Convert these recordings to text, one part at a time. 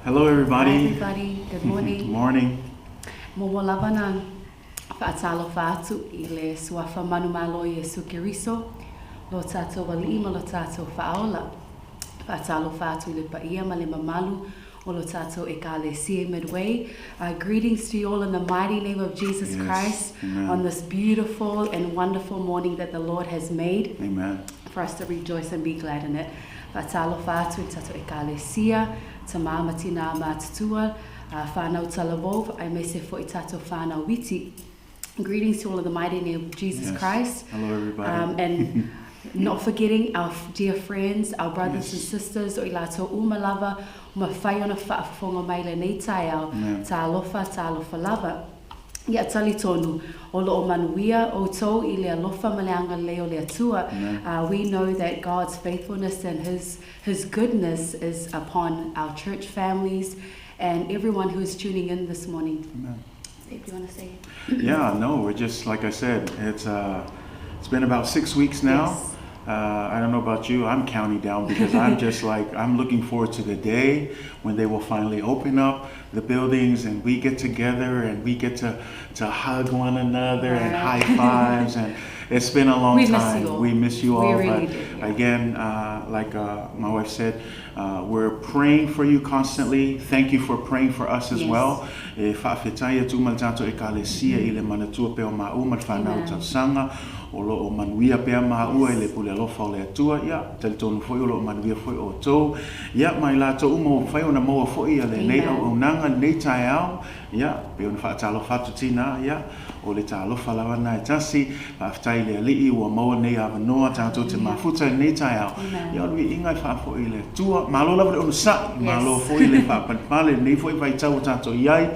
Hello, everybody. Hi, everybody. Good morning. Morning. Muamua lava ona faatalofa atu i le Suafa manumalo o Iesu Keriso, lo tatou Alii ma lo tatou Faaola. Faatalofa atu i le paia ma le mamalu o lo tatou Ekalesia i Midway. Greetings to you all in the mighty name of Jesus Yes. Christ Amen. on this beautiful and wonderful morning that the Lord has made. Amen. For us to rejoice and be glad in it. Faatalofa atu i le tatou Ekalesia, tamā ma tinā matutua, whānau talavou, aemaise foi tatou whānau iti. Greetings to all of the mighty name of Jesus Yes. Christ. Hello, everybody. And not forgetting our dear friends, our brothers and Yes. sisters, o i latou uma lava, ua mafai ona faafofoga mai lenei taeao, Amen. talofa, talofa lava. Ia talitonu, o lo o manuia outou i le alofa ma le agalelei o le Atua. Amen. We know that God's faithfulness and His goodness is upon our church families and everyone who is tuning in this morning. Amen. Babe, do you want to say? Yeah, no, we're just, like I said, it's been about 6 weeks now. Yes. I don't know about you, I'm counting down because I'm just like, I'm looking forward to the day when they will finally open up the buildings and we get together and we get to hug one another and high fives. And it's been a long We miss time. you all. We miss you We all. really But do, yeah. again, like my wife said, we're praying for you constantly. Thank you for praying for us as Yes. well. E faafetai atu ma le tatou Ekalesia i le manatua pea o maua ma le whanau Amen. tausaga, o lo o manuia pea maua i le pule alofa o le Atua, ia, talitonu foi o lo o manuia foi outou. Ia, ma i latou uma ua mafai ona maua foi ia lenei Amen. auaunaga, lenei taeao, ia, pei ona faatalofa atu tina, ia, o le talofa lava na e tasi, faafetai i le Alii ua maua nei avanoa tatou te mafuta i lenei taeao. Amen. Ia, o le viiga e faafoi i le Atua. Malo lava le onosai, Yes. malo foi le faapalepale, lenei foi vaitau ua tatou i ai.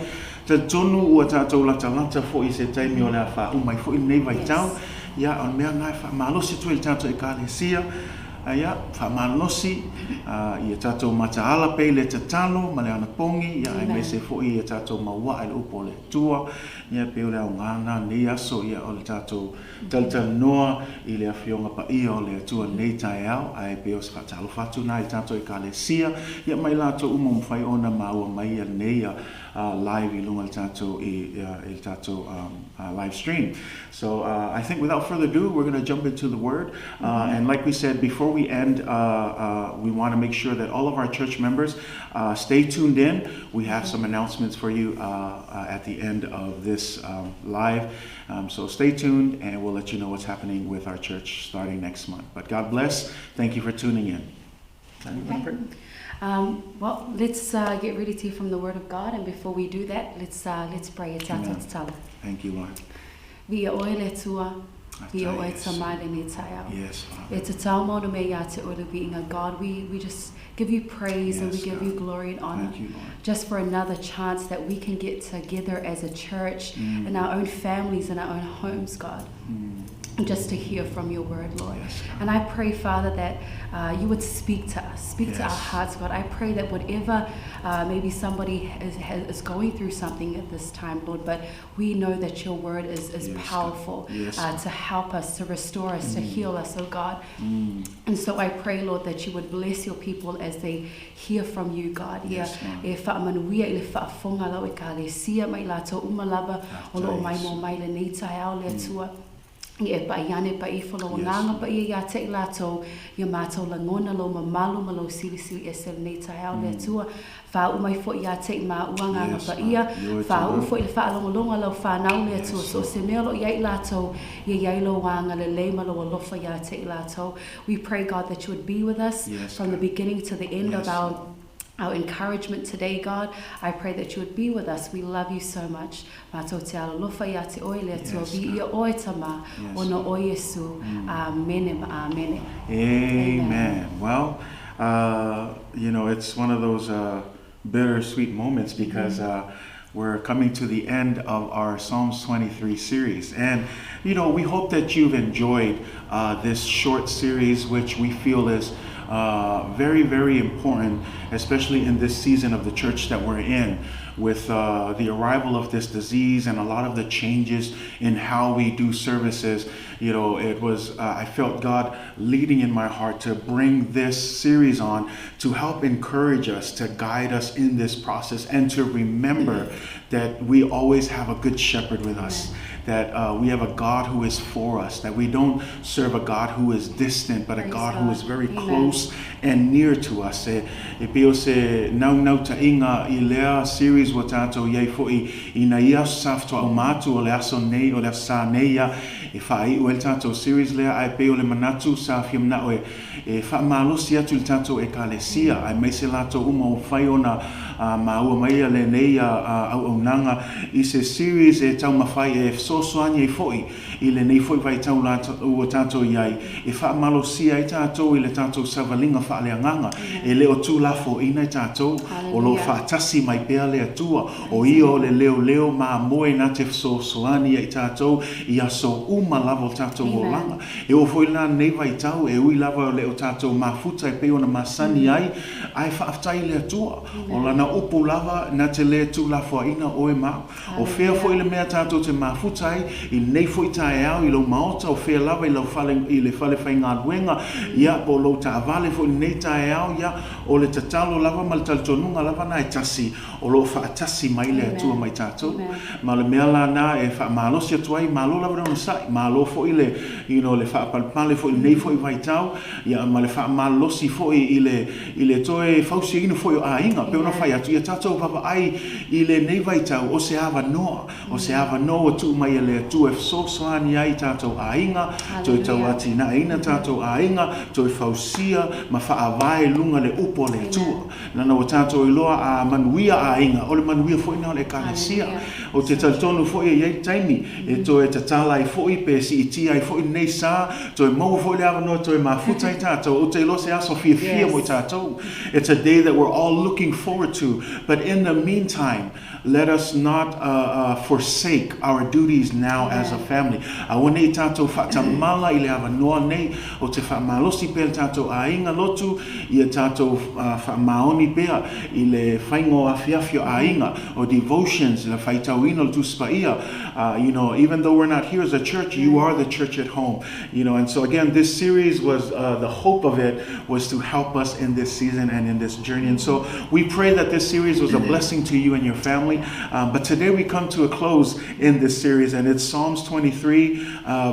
Talitonu ua tatou latalata foi i se taimi o le a faauma ai foi lenei vaitau. Yes. Ia, o le mea lena e faamalosi atu ai i le tatou Ekalesia. Ia, faamalosi, ia tatou mataala pea i le tatalo ma le anapogi, ia, Amen. aemaise foi ia tatou mauaa i le upu o le Atua. Ia, pei o le aoga lena lenei aso, ia, o le tatou talatalanoa i le afioga paia o le Atua lenei taeao, ae pei o se faatalofa atu lena i le tatou Ekalesia, ia, ma i latou uma ua mafai ona maua mai ia lenei live i luga i le tatou, i le tatou live stream. So I think without further ado, we're going to jump into the Word. And like we said, before we end, we want to make sure that all of our church members stay tuned in. We have some announcements for you at the end of this live. So stay tuned, and we'll let you know what's happening with our church starting next month. But God bless. Thank you for tuning in. Okay. Well, let's get ready to hear from the Word of God, and before we do that, let's pray. It's our Amen. tatalo. Thank you, Lord. Viia oe le Atua, viia oe Yes. Tama i lenei taeao. Yes, Father. E tatau maona mea ia te oe le viiga. God, we just give you praise and we Yes, give God. you glory and honor. Thank you, Lord. Just for another chance that we can get together as a church in our own families, in our own homes, God. Just to hear from your word, Lord. Yes, God. And I pray, Father, that you would speak to us, speak to our Yes. hearts, God. I pray that whatever, maybe somebody is going through something at this time, Lord, but we know that your word is Yes, God. powerful, Yes. to help us, to restore us, to heal us, oh God. And so I pray, Lord, that you would bless your people as they hear from you, God. Ia, Yes, Lord. e faamanuia i le faafofoga lau Ekalesia ma i latou uma lava o lo o Yes. maimoa mai lenei taeao le Atua. Ia e paia ane pa ifo lo Yes. nganga pa ia ia te i latou, ia mātou lagona lo mamalu ma lo silisili ese lenei taeao le Atua. Whāu mai fo ia te i mā ua nganga Yes, pa ia. Lord. Ioe Whāu tū. fo i le whaalongolonga lau whānau le Atua. Yes, So se mea lo ia i latou, ia iai lo wanga le le ma lo alofa ia te i latou. We pray, God, that you would be with us Yes, from the God. beginning to the end of Yes. our encouragement today, God. I pray that you would be with us. We love you so much. Mātou te alalofa ia te oe le Atua, Yes, vi God. ia oe tama, Yes. ona o Iesu. Amene ma amene. Amen. Amen. Well, it's one of those bittersweet moments because we're coming to the end of our Psalms 23 series. And, we hope that you've enjoyed this short series, which we feel is very, very important, especially in this season of the church that we're in. With the arrival of this disease and a lot of the changes in how we do services, you know, it was, I felt God leading in my heart to bring this series on to help encourage us, to guide us in this process, and to remember that we always have a good shepherd with us. That we have a God who is for us, that we don't serve a God who is distant, but a Praise God who God. is very Amen. close and near to us. E, e pei o se naunautaiga i lea series ua tatou i ai foʻi ina ia aso sa faatoa uma atu o le aso nei, o le Aso Sa nei ia e faaiu ai le tatou series lea, ae pei o le manatu sa fia manao e, e faamalosi atu i le tatou Ekalesia, aemaise latou uma ua mafai ona maua mai lenei auaunaga i se series e taumafai e fesoasoani ai foʻi i lenei foi vaitau ua tatou i ai, e faamalosia ai tatou i le tatou savaliga faaleagaga. E le o tuulafoaiina i tatou, o lo o faatasi mai pea le Atua, o Ia o le leoleo mamoe na te fesoasoani ia i tatou i aso uma lava o tatou olaga. E oo foi la lenei vaitau, e ui lava e le o tatou mafuta e pei ona masani ai, ae faafetai i le Atua, o Lana upu lava na te le tuulafoaiina oe ma au. O fea foi le mea tatou te mafuta ai i lenei foi taeao i lou maota, o fea lava i lau fale, i le fale faigaluega, ia, po o lou taavale foi i lenei taeao, ia, o le tatalo lava ma le talitonuga lava na e tasi, o lo o faatasi mai le Atua ma i tatou. Ma o le mea la na e faamalosi atu ai, malo lava le onosai, malo foi le, you know, le faapalepale foi i lenei foi vaitau, ia, ma le faamalosi foi i le, i le toe fausiaina foi o aiga, pei ona fai atu, ia tatou vaavaai i lenei vaitau, o se avanoa, o se avanoa ua tuu mai e le Atua e fesoasoani ai i tatou aiga, toe tauatinaeina tatou aiga, toe fausia ma faavae i luga le upu a le Atua. Leaga ua tatou iloa a manuia aiga, o le manuia foi lena o le Ekalesia. Ou te talitonu foi e i ai taimi e toe tatala ai foi pe siitia ai foi lenei sa, toe maua foi le avanoa toe mafuta ai tatou, ou te iloa se aso fiafia mo i tatou. It's a day that we're all looking forward to, but in the meantime, let us not forsake our duties now as a family. Aua ne i tatou faatamala i le avanoa nei o te faamalosi pea le tatou aiga lotu, ia tatou faamaoni pea i le faiga o afiafi o aiga, o devotions, le faitauina o le Tusi Paia. You know, even though we're not here as a church, you are the church at home. You know, and so again, this series was, the hope of it was to help us in this season and in this journey. And so we pray that this series was a blessing to you and your family. But today we come to a close in this series, and it's Psalms 23,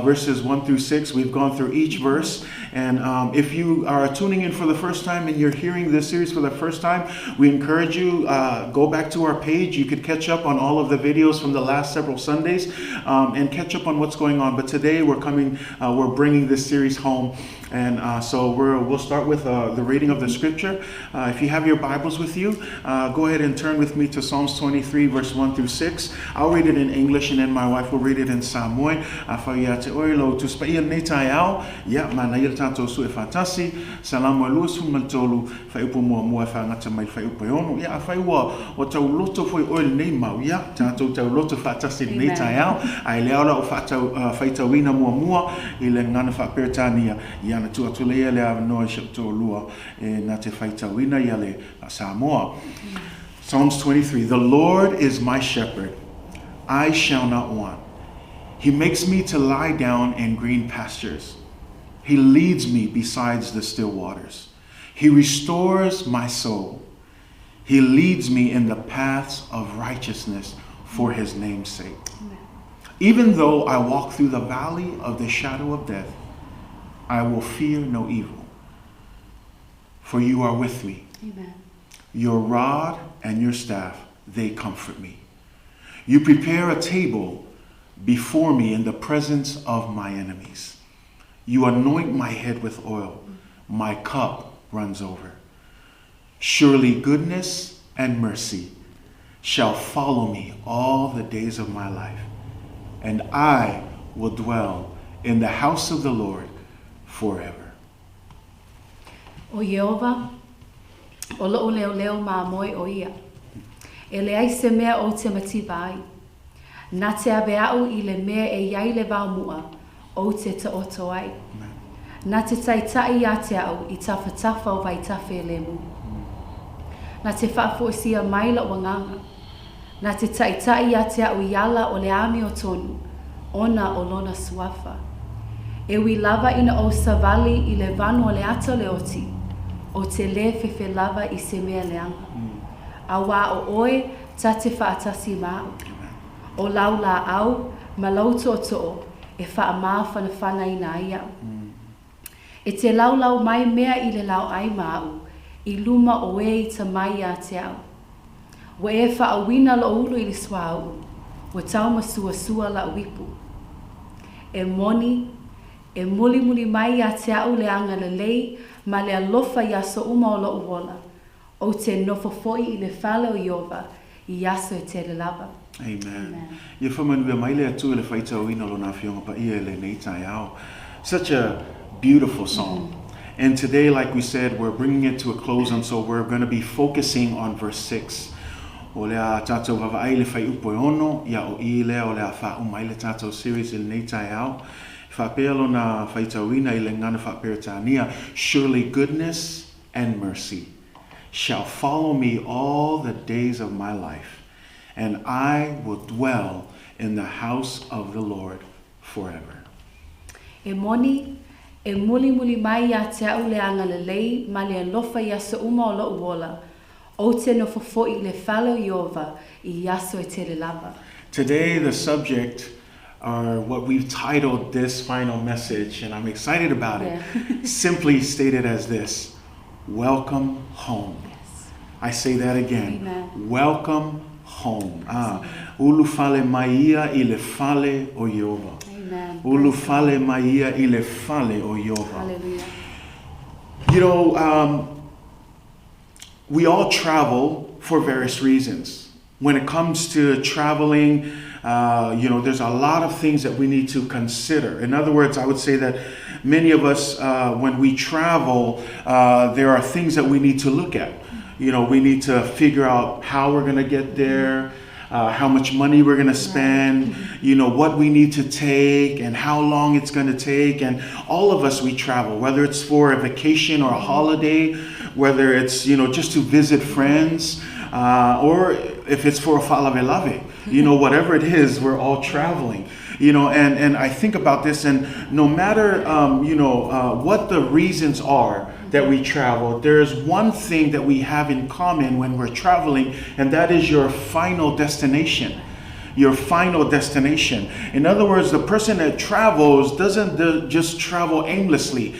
verses 1 through 6. We've gone through each verse. And if you are tuning in for the first time and you're hearing this series for the first time, we encourage you, go back to our page. You could catch up on all of the videos from the last several Sundays and catch up on what's going on. But today we're coming, we're bringing this series home. And so we'll start with the reading of the scripture. If you have your Bibles with you, go ahead and turn with me to Psalms 23, verse 1 through 6. I'll read it in English and then my wife will read it in Samoan. Afai ia te oe lou Tusi Paia lenei taeao, ia, manaia le tatou sue faatasi, Salamo e 23, fuaiupu muamua e faagata mai le fuaiupu e 6. Ia, afai ua, ua tauloto foi oe i lenei mau, ia, tatou tauloto faatasi i lenei taeao, ae lea o lau faatau, faitauina muamua i le gagana faa-Peretania, ia ona tuu atu lea le avanoa i si ou toalua e na te faitauina ia le Samoa. Psalms 23, The Lord is my shepherd, I shall not want. He makes me to lie down in green pastures. He leads me besides the still waters. He restores my soul. He leads me in the paths of righteousness for his name's sake. Amen. Even though I walk through the valley of the shadow of death, I will fear no evil, for you are with me. Amen. Your rod and your staff, they comfort me. You prepare a table before me in the presence of my enemies. You anoint my head with oil. My cup runs over. Surely goodness and mercy shall follow me all the days of my life, and I will dwell in the house of the Lord forever. ʻO Iēhova, ʻo loʻu leoleo mamoe ʻo ia. E leai se mea ou te mativa ai. Na te ave aʻu i le mea e i ai le vao muʻa, ou te taoto ai. Na te taitaʻi iā te aʻu i tafatafa o vaitafe lemu. Na te faafoisia mai loʻu agaga. Na te taʻitaʻi iā te a'u i ala o le amiotonu, ona o Lona Suafa. E ui lava ina ou savali i le vanu o le ata o le oti, ou te lē fefe lava i se mea leaga. Auā o oe ta te faatasi ma a'u. O lau lāʻau ma lou toʻotoʻo e faamāfanafanaina ai iaʻu. E te laulau mai mea i le laoʻai ma aʻu, i luma o e i tamai iā te a'u. Ua e faʻauina loʻu ulu i le suāuʻu, ua taumasuasua laʻu ipu. E moni, e mulimuli mai iā te aʻu le agalelei ma le alofa i aso uma o loʻu ola, Ou te nofo foʻi i le fale o Iova i aso e tele lava. Amen. Ia faamanuia mai le Atua i le faitauina o Lona Afioga Paia i lenei taeao. Such a beautiful song. And today, like we said, we're bringing it to a close, and so we're going to be focusing on verse 6. O le a tātou vaavaai i le fuaiupu e ono, ia o i lea o le a faauma ai le tātou series i lenei taeao. E faapea lona faitauina i le gagana faa-Peretania, Surely goodness and mercy shall follow me all the days of my life, and I will dwell in the house of the Lord forever. E moni, e mulimuli mai iā te a'u le agalelei ma le alofa i aso uma o loʻu ola, ou te nofo foʻi i le fale o Iova i aso e tele lava. Today the subject or what we've titled this final message, and I'm excited about it, yeah. simply stated as this Welcome home. Yes. I say that again. Amen. Welcome home. Ah, ulu fale mai ia i le fale o Iova. Amen. Ulu fale mai ia i le fale o Iova. Hallelujah. You know, um, we all travel for various reasons. When it comes to traveling, uh, you know, there's a lot of things that we need to consider. In other words, I would say that many of us, uh, when we travel, uh, there are things that we need to look at. You know, we need to figure out how we're going to get there. Uh, how much money we're going to spend, you know, what we need to take and how long it's going to take. And all of us, we travel, whether it's for a vacation or a holiday, whether it's, you know, just to visit friends, uh, or if it's for a faalavelave, you know, whatever it is, we're all traveling. You know, and, and I think about this, and no matter, um, you know, uh, what the reasons are that we travel, there's one thing that we have in common when we're traveling, and that is your final destination your final destination. In other words, the person that travels doesn't just travel aimlessly.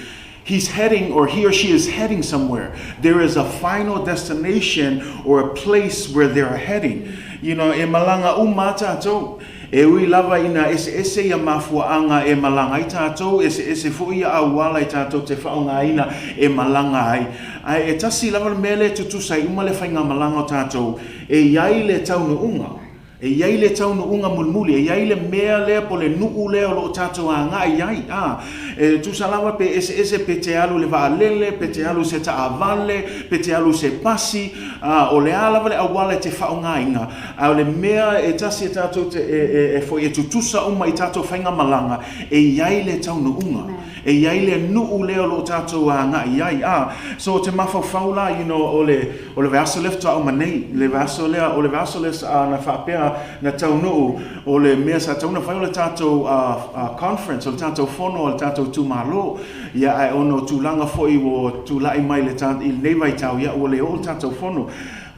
He's heading, or he or she is heading somewhere. There is a final destination or a place where they're heading. You know, e malaga uma tātou. E ui lava ina eseese ia mafuaʻaga e malaga ai tātou, eseese foʻi ia auala i tātou te faaaogāina e malaga ai. Ae e tasi lava le mea lea e tutusa ai uma le faigamalaga o tātou, e i ai le taunuuga. E i ai le taunuuga mulimuli, e i ai le mea lea po o le nuu lea o lo o tatou agai ai, a. E tusa lava pe eseese pe te alu i le vaalele, pe te alu i se taavale, pe te alu i se pasi, a, o le a lava le auala e te faaaogaina, a o le mea e tasi e tatou te, e, e, e foi e tutusa uma i tatou faigamalaga, e i ai le taunuuga. E i ai le nuu lea o lo o tatou agai ai, a. So, te mafaufau la, you know, o le, O le vaiaso lea faatoa uma nei, le vaiaso lea, o le vaiaso lea sa, na faapea na taunuu, o le mea sa tatau ona fai o le tatou uh, uh, conference, o le tatou fono, o le tatou itumalo, ia ae ona o tulaga foi ua tulai mai le ta, i lenei vaitau, ia ua le oo le tatou fono.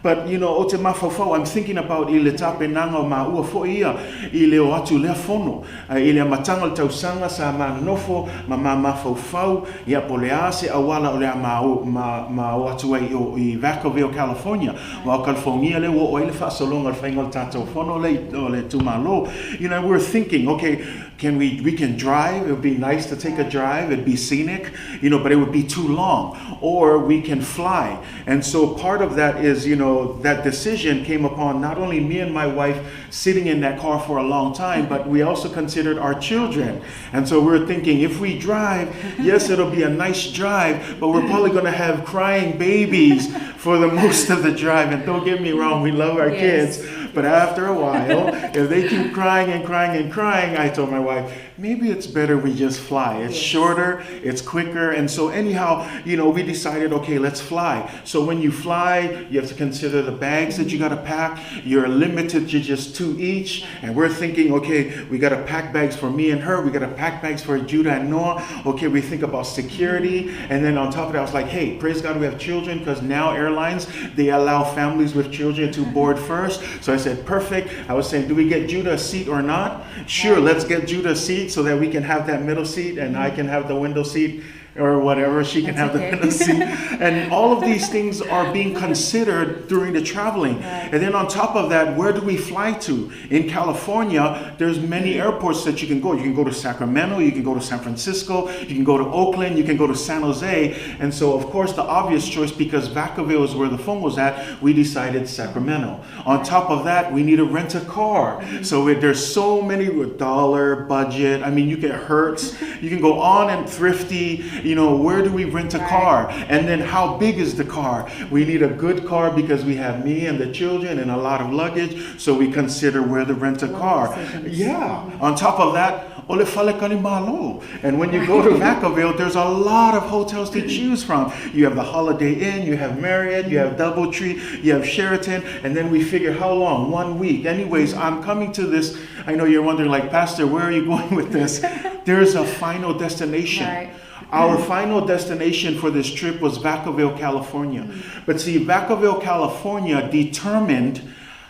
But, you know, o te mafaufau, I'm thinking about i le tapenaga o maua foi ia i le o atu lea fono. I le amataga o le tausaga sa ma nofo ma ma mafaufau, ia po o le a se auala o le a ma ma ma o atu ai i o i Vacaville, California. Aua o California lea ua oo ai le faasologa o le faiga o le tatou fono lea i o le itumalo. You know, we were thinking, okay, can we, we can drive, it would be nice to take a drive, it'd be scenic, you know, but it would be too long. Or we can fly. And so part of that is, you know, that decision came upon not only me and my wife sitting in that car for a long time, but we also considered our children. And so we were thinking, if we drive, yes, it'll be a nice drive, but we're probably going to have crying babies for the most of the drive. And don't get me wrong, we love our yes. kids. But after a while, if they keep crying and crying and crying, I told my wife, maybe it's better we just fly. It's shorter, it's quicker. And so anyhow, you know, we decided, okay, let's fly. So when you fly, you have to consider the bags that you got to pack. You're limited to just 2 each. And we're thinking, okay, we got to pack bags for me and her. We got to pack bags for Judah and Noah. Okay, we think about security. And then on top of that, I was like, hey, praise God we have children, because now airlines, they allow families with children to board first. So I said, perfect. I was saying, do we get Judah a seat or not? Sure, let's get Judah a seat so that we can have that middle seat and I can have the window seat or whatever. She can That's have the okay. window seat. And all of these things are being considered during the traveling. Right. And then on top of that, where do we fly to? In California, there's many airports that you can go. You can go to Sacramento, you can go to San Francisco, you can go to Oakland, you can go to San Jose. And so, of course, the obvious choice, because Vacaville is where the phone was at, we decided Sacramento. On top of that, we need to rent a car. So there's so many dollar budget. I mean, you get Hertz, you can go on and Thrifty. You know, where do we rent a car? And then how big is the car? We need a good car because we have me and the children and a lot of luggage. So we consider where to rent a A lot of car. decisions. Yeah. On top of that, ole fale kali malo. And when you go to Vacaville, there's a lot of hotels to choose from. You have the Holiday Inn, you have Marriott, you have Doubletree, you have Sheraton, and then we figure how long? 1 week. Anyways, I'm coming to this. I know you're wondering, like, Pastor, where are you going with this? There's a final destination. Right. Our final destination for this trip was Vacaville, California. But see, Vacaville, California determined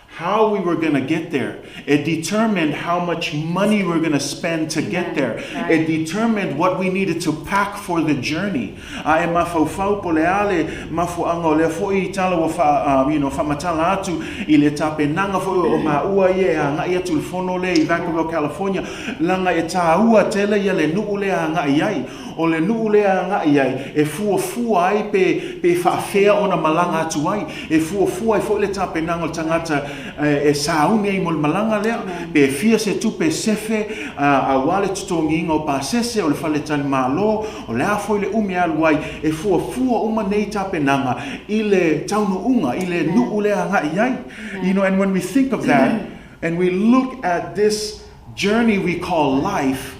how we were going to get there. It determined how much money we were going to spend to get there. Right. It determined what we needed to pack for the journey. Ae mafaufau po le ale, mafuanga o lea foi i tala ua wha, you know, whamatala atu i le tapenanga foi o maua ia e hangai atu le fono le i Vacaville, California. Langa e tāua tele ia le nuu le hangai ai. O le nuu le hangai ai, e fuafua ai pe whaafea ona malanga atu ai. E fuafua ai foi le tapenanga o le tangata e sauni ai mo le malanga lea. Pe fia se tupe sefe, a wale tutongi inga o pasese, o le whale tani malo, o le a foi le umi alu ai, e fuafua uma nei tapenanga i le taunu unga, i le nuu le hangai ai. You know, and when we think of that, and we look at this journey we call life,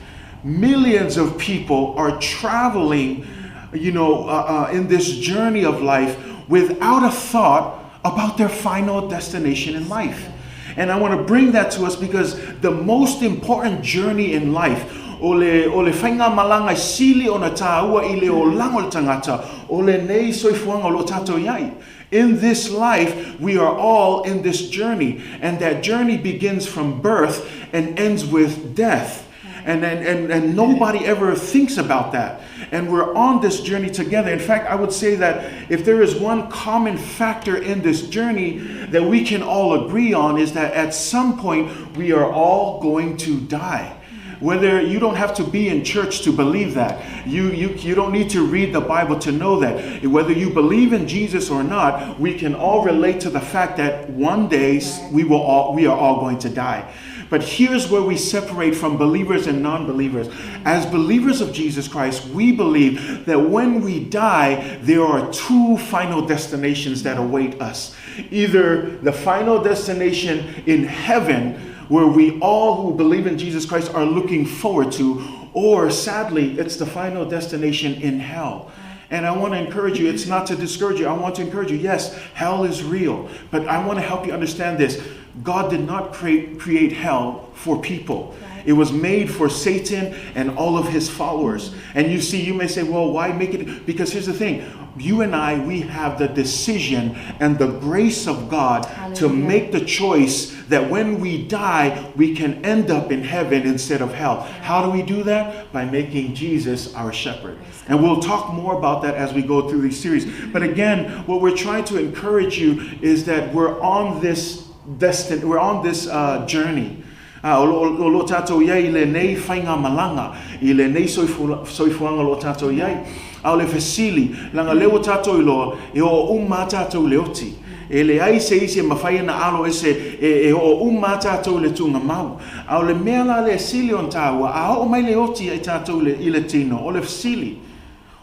millions of people are traveling, you know, in this journey of life without a thought about their final destination in life. And I want to bring that to us because the most important journey in life, o le whainga malanga sili o na tāua i le o lango le tangata, o le nei soifuanga o lo tātou iai. In this life, we are all in this journey, and that journey begins from birth and ends with death. And nobody ever thinks about that. And we're on this journey together. In fact, I would say that if there is one common factor in this journey that we can all agree on, is that at some point we are all going to die. Whether you don't have to be in church to believe that. You don't need to read the Bible to know that. Whether you believe in Jesus or not, we can all relate to the fact that one day we are all going to die. But here's where we separate from believers and non-believers. As believers of Jesus Christ, we believe that when we die, there are two final destinations that await us. Either the final destination in heaven, where we all who believe in Jesus Christ are looking forward to, or sadly, it's the final destination in hell. And I want to encourage you, it's not to discourage you, I want to encourage you, yes, hell is real, but I want to help you understand this. God did not create hell for people. It was made for Satan and all of his followers. And you see, you may say, well, why make it? Because here's the thing. You and I, we have the decision and the grace of God to make the choice that when we die, we can end up in heaven instead of hell. How do we do that? By making Jesus our shepherd. And we'll talk more about that as we go through these series. But again, what we're trying to encourage you is that we're on this we're on this journey. O lo tātou iai i le nei whainga malanga, i le nei soifuanga lo tātou iai. A o le fesili, langa leo tātou i loa, e o umma tātou le oti. E le ai se isi e mawhai na alo ese e o umma tātou le tūnga mau. A o le mea la le sili on tāua, a o mai le oti ai tātou i le tino, o le fesili.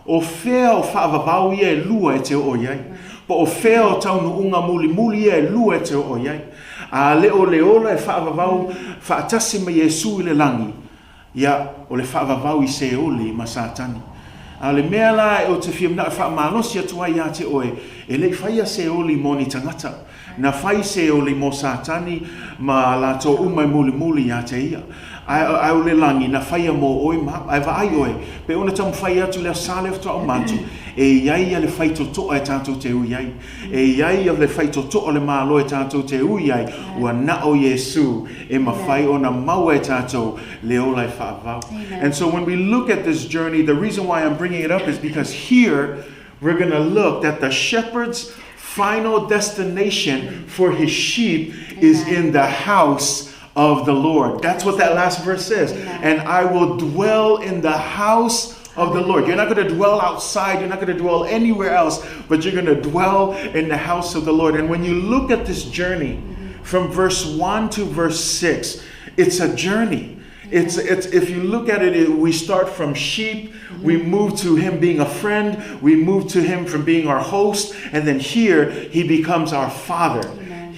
O whea o whaavavau ia e lua e te o iai. Po o whea o taunu unga muli muli ia e lua e te o iai. A le o le ola e faavavau faatasi ma Iesu i le lagi, ia, o le faavavau i Seoli ma Satani. A o le mea la ou te fia manao e faamalosi atu ai ia te oe, e le i faia Seoli mo ni tagata. Na fai Seoli mo Satani ma latou uma e mulimuli ia te ia. Ae, ae o le lagi, na faia mo oe ma au. Ae vaai oe, pe ona taumafai atu le Aso Sa lea faatoa uma atu, e i ai ia le faitotoa e tatou te ui ai. E i ai ia le faitotoa o le Malo e tatou te ui ai, ua na o Iesu e mafai ona maua e tatou le ola e faavavau. And so when we look at this journey, the reason why I'm bringing it up is because here we're going to look that the shepherd's final destination for his sheep is in the house of the Lord. That's what that last verse says. And I will dwell in the house of the Lord. You're not going to dwell outside, you're not going to dwell anywhere else, but you're going to dwell in the house of the Lord. And when you look at this journey from verse 1 to verse 6, it's a journey. It's, it's, if you look at it, we start from sheep, we move to him being a friend, we move to him from being our host, and then here he becomes our father.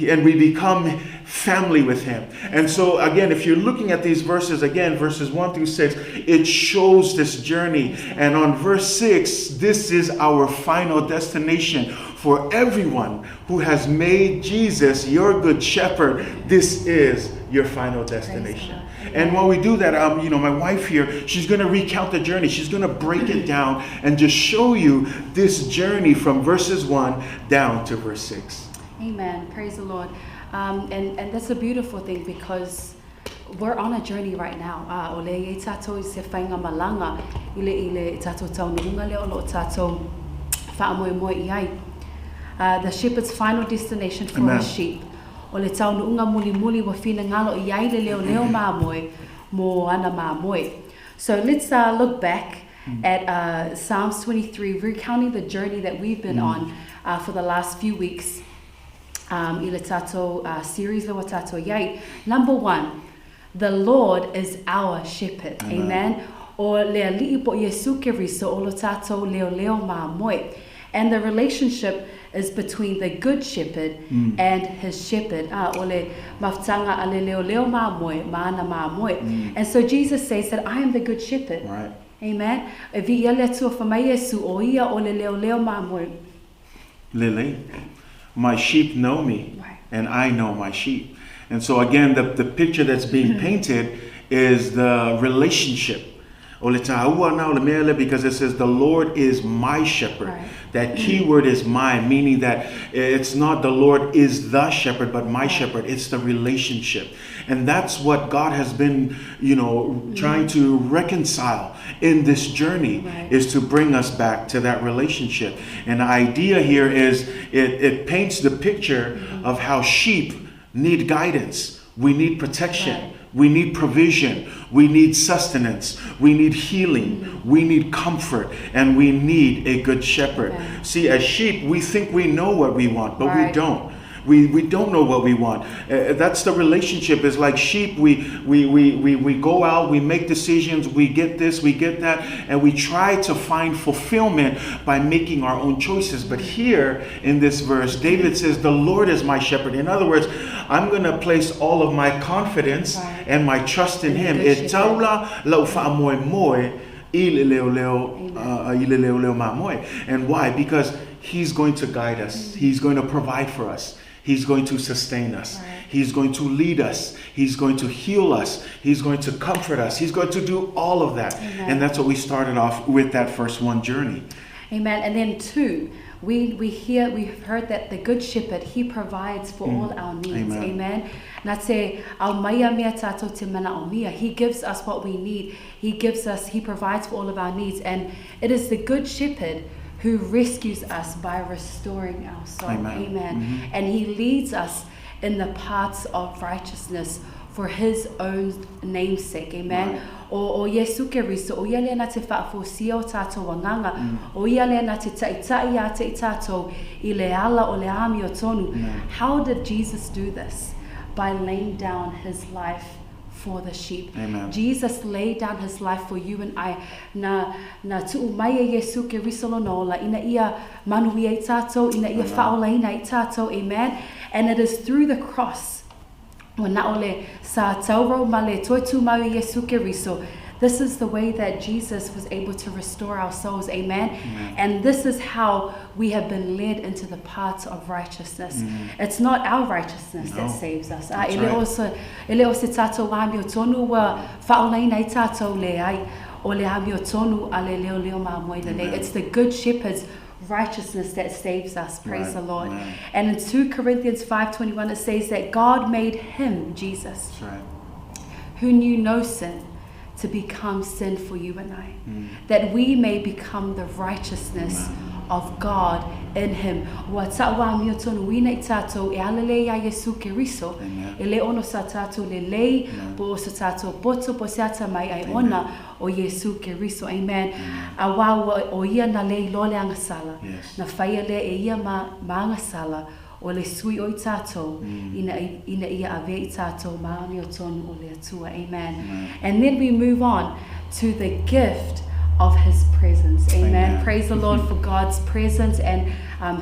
And we become family with him. And so, again, if you're looking at these verses, again, verses 1 through 6, it shows this journey. And on verse 6, this is our final destination for everyone who has made Jesus your good shepherd. This is your final destination. And while we do that, my wife here, she's going to recount the journey. She's going to break it down and just show you this journey from verses 1 down to verse 6. Amen. Praise the Lord. And that's a beautiful thing because we're on a journey right now. O lea e i ai tatou i se faigamalaga i le, i le tatou taunuuga lea o lo o tatou faamoemoe i ai. The shepherd's final destination for Amen. his sheep. O le taunuuga mulimuli ua finagalo i ai le leoleo mamoe mo ana mamoe. So let's look back at Psalms 23, recounting the journey that we've been on for the last few weeks i le tatou series lea ua tatou i ai. Number one, the Lord is our shepherd. Amen. O le Alii po o Iesu Keriso o lo tatou leoleo mamoe. And the relationship is between the good shepherd and his shepherd. O le mafutaga a le leoleo mamoe ma ana mamoe. And so Jesus says that I am the good shepherd. Amen. E viia le Atua fai mai Iesu o ia o le leoleo mamoe. Lele, my sheep know me, and I know my sheep. And so again, the picture that's being painted is the relationship. O le tāua na o le mea lea, because it says the Lord is my shepherd. That key word is my, meaning that it's not the Lord is the shepherd, but my shepherd. It's the relationship. And that's what God has been, trying to reconcile in this journey, is to bring us back to that relationship. And the idea here is it paints the picture of how sheep need guidance. We need protection. We need provision. We need sustenance. We need healing. We need comfort. And we need a good shepherd. See, as sheep, we think we know what we want, but we don't. We don't know what we want. That's the relationship. It's like sheep. We go out, we make decisions, we get this, we get that, and we try to find fulfillment by making our own choices. But here in this verse, David says, the Lord is my shepherd. In other words, I'm going to place all of my confidence and my trust in In the him. good E shepherd. taula lau faamoemoe i le leoleo, Amen. i le leoleo mamoe. And why? Because he's going to guide us. He's going to provide for us. He's going to sustain us. He's going to lead us. He's going to heal us. He's going to comfort us. He's going to do all of that. Amen. And that's what we started off with that first one journey. Amen. And then two, we've heard that the good shepherd, he provides for all our needs. Amen. Amen. Na te au mai a mea tātou te mana o mia. He gives us what we need. He provides for all of our needs. And it is the good shepherd who rescues us by restoring our soul. Amen. Amen. And he leads us in the paths of righteousness for his own name's sake. Amen. O Iesu Keriso, o ia lea na te whaafosia o tātou wanganga, o ia lea na te ta'itai a te i tātou i le ala o le ami o tonu. How did Jesus do this? By laying down his life for the sheep. Amen. Jesus laid down his life for you and I. Na tu'u mai e Iesu Keriso lona ola, ina ia manuia i tātou, ina ia Amen. whaolaina i tātou. Amen. And it is through the cross Ua na o le sa tauro ma le toe tumau i Iesu Keriso. This is the way that Jesus was able to restore our souls. Amen. Amen. And this is how we have been led into the paths of righteousness. It's not our righteousness that No. saves us. A That's e le right. o se, e le o se tātou āmiotonu ua faaolaina ai tātou leai, o le āmiotonu a le leoleo mamoe lelei. Amen. It's the good shepherd's righteousness that saves us. Praise Right. the Lord. Amen. And in 2 Corinthians 5:21 it says that God made him, Jesus, That's right. who knew no sin, to become sin for you and I, that we may become the righteousness of God in him. Ua ta'ua amiotonu ina i tātou e alele ia Iesu Keriso, Amen. e le ono sa tātou lelei, Amen. po o sa tātou poto, po se ata mai ai ona o Iesu Keriso. Amen. A wā ua o ia na le iloa le agasala. Yes. Na whaia le e ia ma, ma agasala o le sui o i tātou, ina, ina ia ave i tātou ma amiotonu o le Atua. Amen. Amen. And then we move on to the gift of his presence. Amen. Amen. Praise the Lord for God's presence and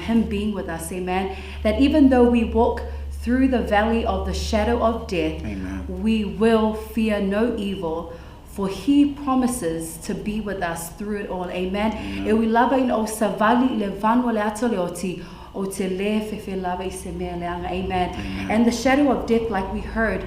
him being with us. Amen. That even though we walk through the valley of the shadow of death, Amen. we will fear no evil, for he promises to be with us through it all. Amen. E ui lava ina o savali i le vanu o le ato le oti, o te le fefe lava i se mea leaga. Amen. Amen. And the shadow of death, like we heard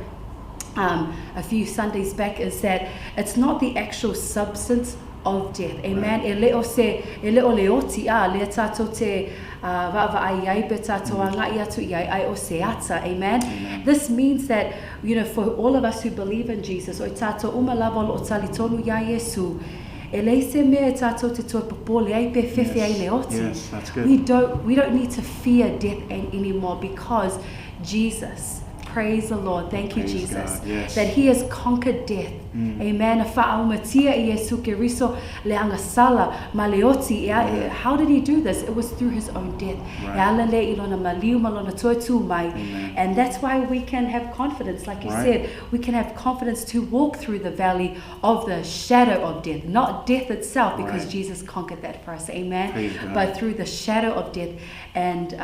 a few Sundays back, is that it's not the actual substance of death. Amen. Right. E le o se, e le o le oti a, le tātou te vaava ai ai pe tātou anga i atu i ai ai o se ata. Amen. Amen. This means that, you know, for all of us who believe in Jesus, o i tātou uma lava o lo o tali tonu ia Iesu, e le se mea e tātou te toe popole ai pe fefe ai le oti. Yes, that's good. We don't need to fear death anymore because Jesus, praise the Lord, thank you, Praise Jesus, God, yes. that he has conquered death. Amen. A whaaumatia i Iesu Keriso le angasala ma le oti. Yeah. How did he do this? It was through his own death. Right. E ala le i lona maliu ma lona toe tū mai. Amen. And that's why we can have confidence, like you Right. said, we can have confidence to walk through the valley of the shadow of death, not death itself, because Right. Jesus conquered that for us. Amen. Praise God. But through the shadow of death. And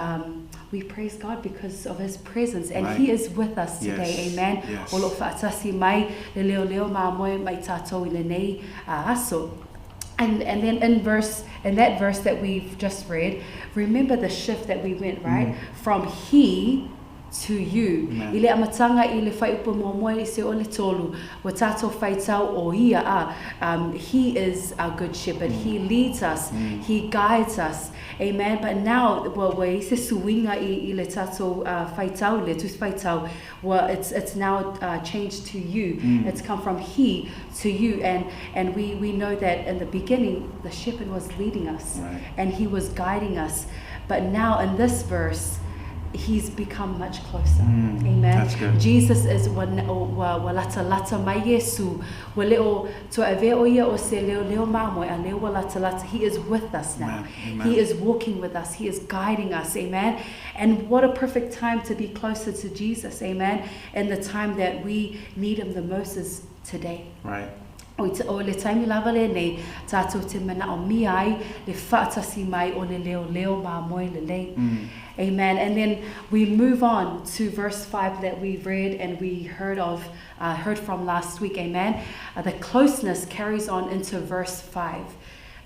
we praise God because of his presence, and Right. he is with us today. Yes. Amen. Yes. O lo whaatasi mai le leo leo mā moe mai tātou i le nei aso. And then in that verse that we've just read, remember the shift that we went, right? From he to you. Amen. I le amatanga i le whaiupo mō moe i se o le tolu, wa tātou whaitau o ia a. He is our good shepherd. He leads us. He guides us. Amen. But now, wa i se suinga i le tātou whaitau, le tusi whaitau, wa it's now changed to you. It's come from he to you. And we know that in the beginning, the shepherd was leading us. Right. And he was guiding us. But now in this verse, he's become much closer. Amen. That's good. Jesus is wa, wa, wa lata lata mai Yesu. Wa leo to ave o ia o se leo leo mamoe a leo wa lata lata. He is with us now. Amen. Amen. He is walking with us. He is guiding us. Amen. And what a perfect time to be closer to Jesus. Amen. And the time that we need him the most is today. Right. O i te, o le taimi lava le nei, tātou te mana o mi ai, le whaatasi mai o le leo leo mā moe le lei. Amen. And then we move on to verse 5 that we read and we heard from last week. Amen. The closeness carries on into verse 5.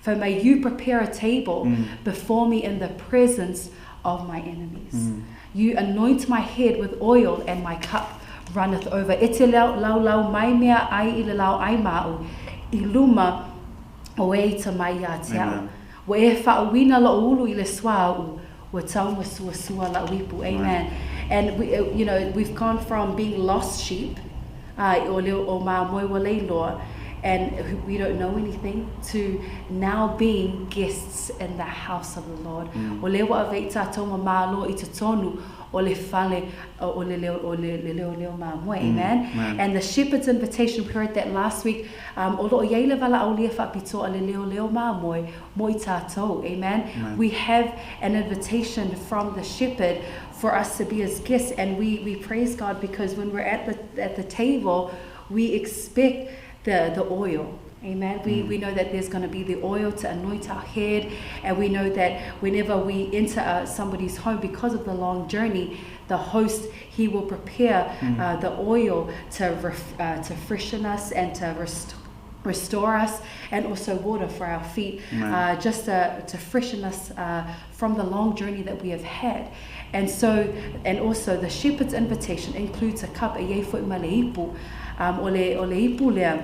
For may you prepare a table before me in the presence of my enemies. You anoint my head with oil and my cup runneth over. E te lau lau mai mea ai i le lau ai ma'u, i luma o e ita mai ia te au. Amen. Wa e whaawina la ulu i le sua au, wa taunga sua sua la uipu. Amen. Right. And we've gone from being lost sheep, o leo o mā moe wa leiloa, and we don't know anything, to now being guests in the house of the Lord. O leo wa avei tātou ma mālo i te tonu o le fale, o le leo, o le leo leo mā moe. Amen. Amen. And the shepherd's invitation, we heard that last week, o lo iei le vala au lia whapito a le leo leo mā moe, mo i tātou. Amen. Amen. We have an invitation from the shepherd for us to be his guests, and we praise God because when we're at the table, we expect the oil. Amen. We, we know that there's going to be the oil to anoint our head, and we know that whenever we enter somebody's home, because of the long journey, the host, he will prepare the oil to, to freshen us and to restore us, and also water for our feet, just to freshen us from the long journey that we have had. And so, and also the shepherd's invitation includes a cup, e iai fo'i ma le ipu, o le ipu lea,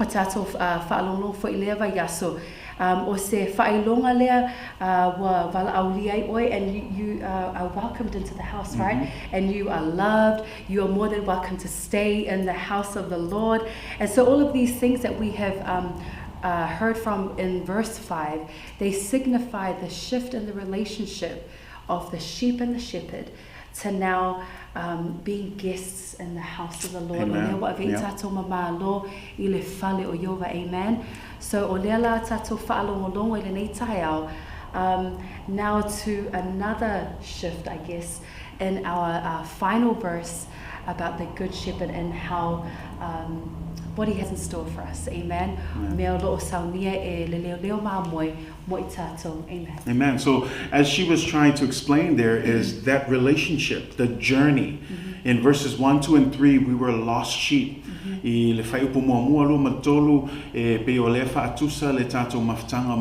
o tātou whaalongo fo'i lea vaiaso. O se whailonga lea ua valaaulia ai oe, and you are welcomed into the house, right? And you are loved. You are more than welcome to stay in the house of the Lord. And so all of these things that we have heard from in verse 5, they signify the shift in the relationship of the sheep and the shepherd to now being guests in the house of the Lord. O Amen. Lea ua ave i tātou ma malo i le fale o Iova. Amen. So o lea la tātou whaalongolongo i lenei taeao. Now to another shift, I guess, in our final verse about the Good Shepherd and how what he has in store for us. Amen. Amen. Mea o lo o saunia e le leo leo mamoe mo i tātou. Amen. Amen. So as she was trying to explain there is that relationship, the journey. In verses 1, 2, and 3, we were lost sheep. I le whaiupu muamua lua ma tolu e pe o le whaatusa le tātou mafutanga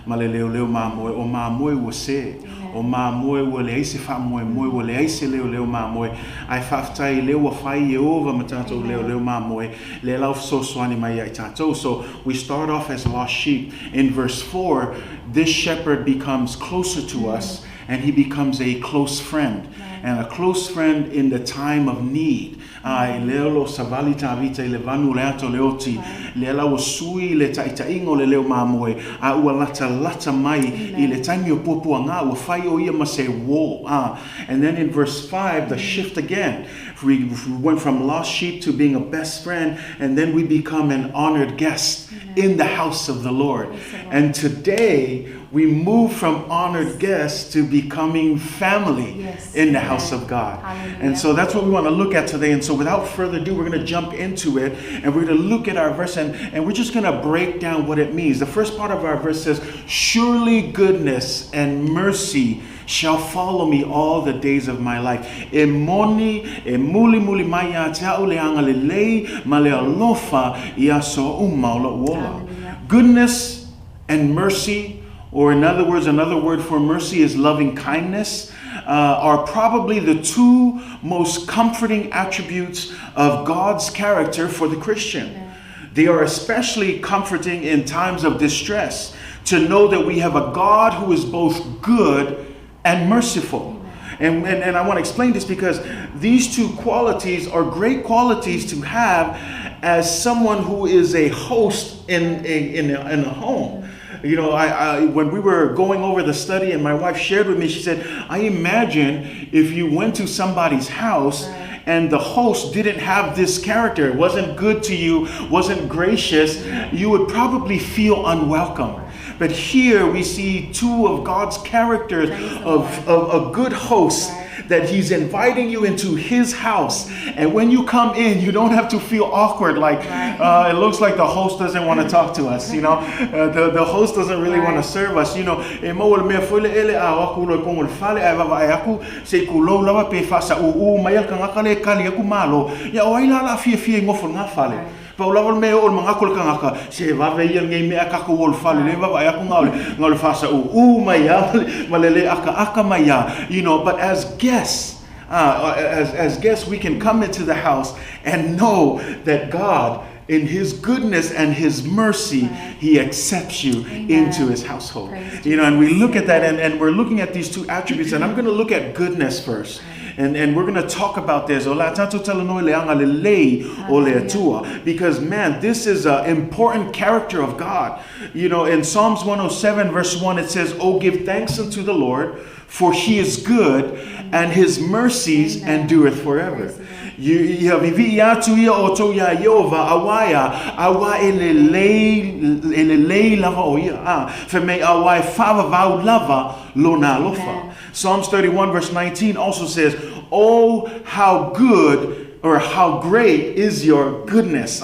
ma le leo leo mamoe o mamoe ua se. O mamoe ua le aise wha moe moe ua le aise leo leo mamoe. Ai whaaftai leo ua whai e ova ma tātou leo leo mamoe. Le lau fesoasoani mai ai tātou. So we start off as lost sheep. In verse 4, this shepherd becomes closer to us and he becomes a close friend. And a close friend in the time of need. A i leo lo savali tāvita i le vanu le ato le oti. Le lau o sui le taitainga o le leo mamoe. A ua lata lata mai i le taimi o puapua ngā ua whai o ia ma se wō. And then in verse 5, the shift again. We went from lost sheep to being a best friend, and then we become an honored guest in the house of the Lord. Praise the Lord. And today, we move from honored guests to becoming family in the house Amen. of God. Hallelujah. And so that's what we want to look at today. And so without further ado, we're going to jump into it, and we're going to look at our verse, and we're just going to break down what it means. The first part of our verse says, "Surely goodness and mercy shall follow me all the days of my life." E moni, e muli muli mai ia te au le anga le lei, ma le alofa ia so uma o lo ola. Hallelujah. Goodness and mercy, or in other words, another word for mercy is loving kindness, are probably the two most comforting attributes of God's character for the Christian. Amen. They are especially comforting in times of distress to know that we have a God who is both good and merciful. And I want to explain this because these two qualities are great qualities to have as someone who is a host in a home. When we were going over the study and my wife shared with me, she said, I imagine if you went to somebody's house and the host didn't have this character, wasn't good to you, wasn't gracious, you would probably feel unwelcome. But here we see two of God's characters Praise the Lord. of a good host, that he's inviting you into his house. And when you come in, you don't have to feel awkward, like, it looks like the host doesn't want to talk to us, you know? The host doesn't really want to serve us, you know? E mau le mea foi le ele a o aku lo kongo le fale, a vava ai aku, se ku lou lava pe whasa u u, mai al kangaka le kali aku malo. Ia o ai la la fia fia i ngofo ngā fale. Pa o lava le mea o le mangako le kangaka, se vave ia ngei mea kako o le fale, le vava ai aku ngā le whasa u u mai a, ma le le aka aka mai a, you know, but as guests, as guests, we can come into the house and know that God, in his goodness and his mercy, he accepts you Amen. into his household. Praise And we Jesus. look at that, and we're looking at these two attributes, and I'm going to look at goodness first. And we're going to talk about this. O la tātou talanoa le anga le lei o le Hallelujah. Atua. Because, man, this is an important character of God. In Psalms 107, verse 1, it says, Oh, give thanks unto the Lord, for he is good, and his mercies Amen. endureth forever. Praise the Lord. You, ia vivi ia atu ia o tau ia Iova, awaia, awa e le lei, e le lei lava o ia. Fe mei awa e whaavavau lava lona alofa. Amen. Psalms 31 verse 19 also says, Oh, how good. Or how great is your goodness,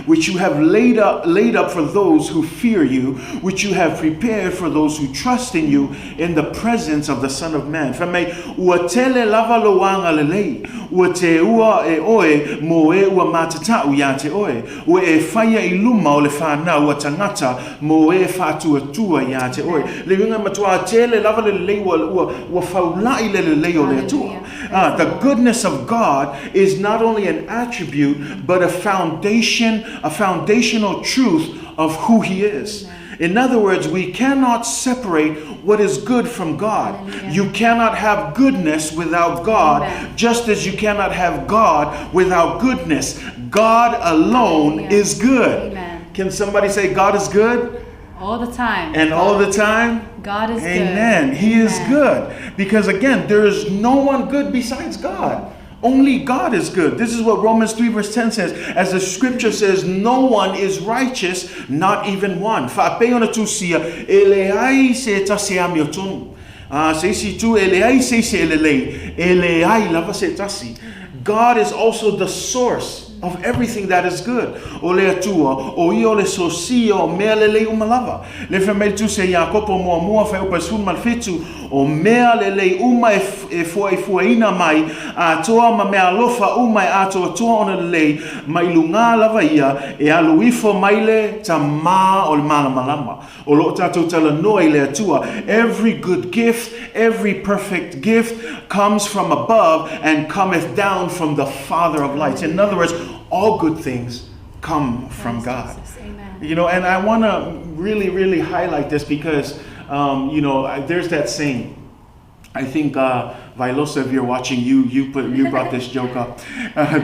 which you have laid up, laid up for those who fear you, which you have prepared for those who trust in you in the presence of the Son of Man. Fai mai, ua tele lava lou agalelei, ua teua e oe mō e ua matatau iā te oe, ua e whaia i luma o le whānau a tangata mō e whaatuatua iā te oe. Le uiga matua tele lava le lelei ua, ua, ua faula'i le lelei o le Atua. The goodness of God is not only an attribute, but a foundation, a foundational truth of who He is. In other words, we cannot separate what is good from God. Hallelujah. You cannot have goodness without God, Amen. just as you cannot have God without goodness. God alone Hallelujah. is good. Amen. Can somebody say God is good? All the time. And all the time? God is Amen. good. He Amen. is good. Because again, there is no one good besides God. Only God is good. This is what Romans 3 verse 10 says. As the scripture says, no one is righteous, not even one. Faapei ona tusia, e leai se tasi amiotonu. Se isi tu, e leai se isi e lelei, e leai lava se tasi. God is also the source of everything that is good. O le Atua, o ia o le sosia o mea lelei uma lava. Le fai mai le tusi a Iakopo muamua fuaiupu 17, o mea lelei uma e, e fuaifuaina mai, atoa ma mea alofa uma e atoatoa ona lelei, mai lugā lava ia, e alu ifo mai le Tamā o le malamalama. O loo tātou talanoa i le Atua. Every good gift, every perfect gift comes from above and cometh down from the Father of lights. In other words, all good things come from God. You know, and I want to really, really highlight this because, you know, there's that saying. I think Vailosa, if you're watching, you you put you brought this joke up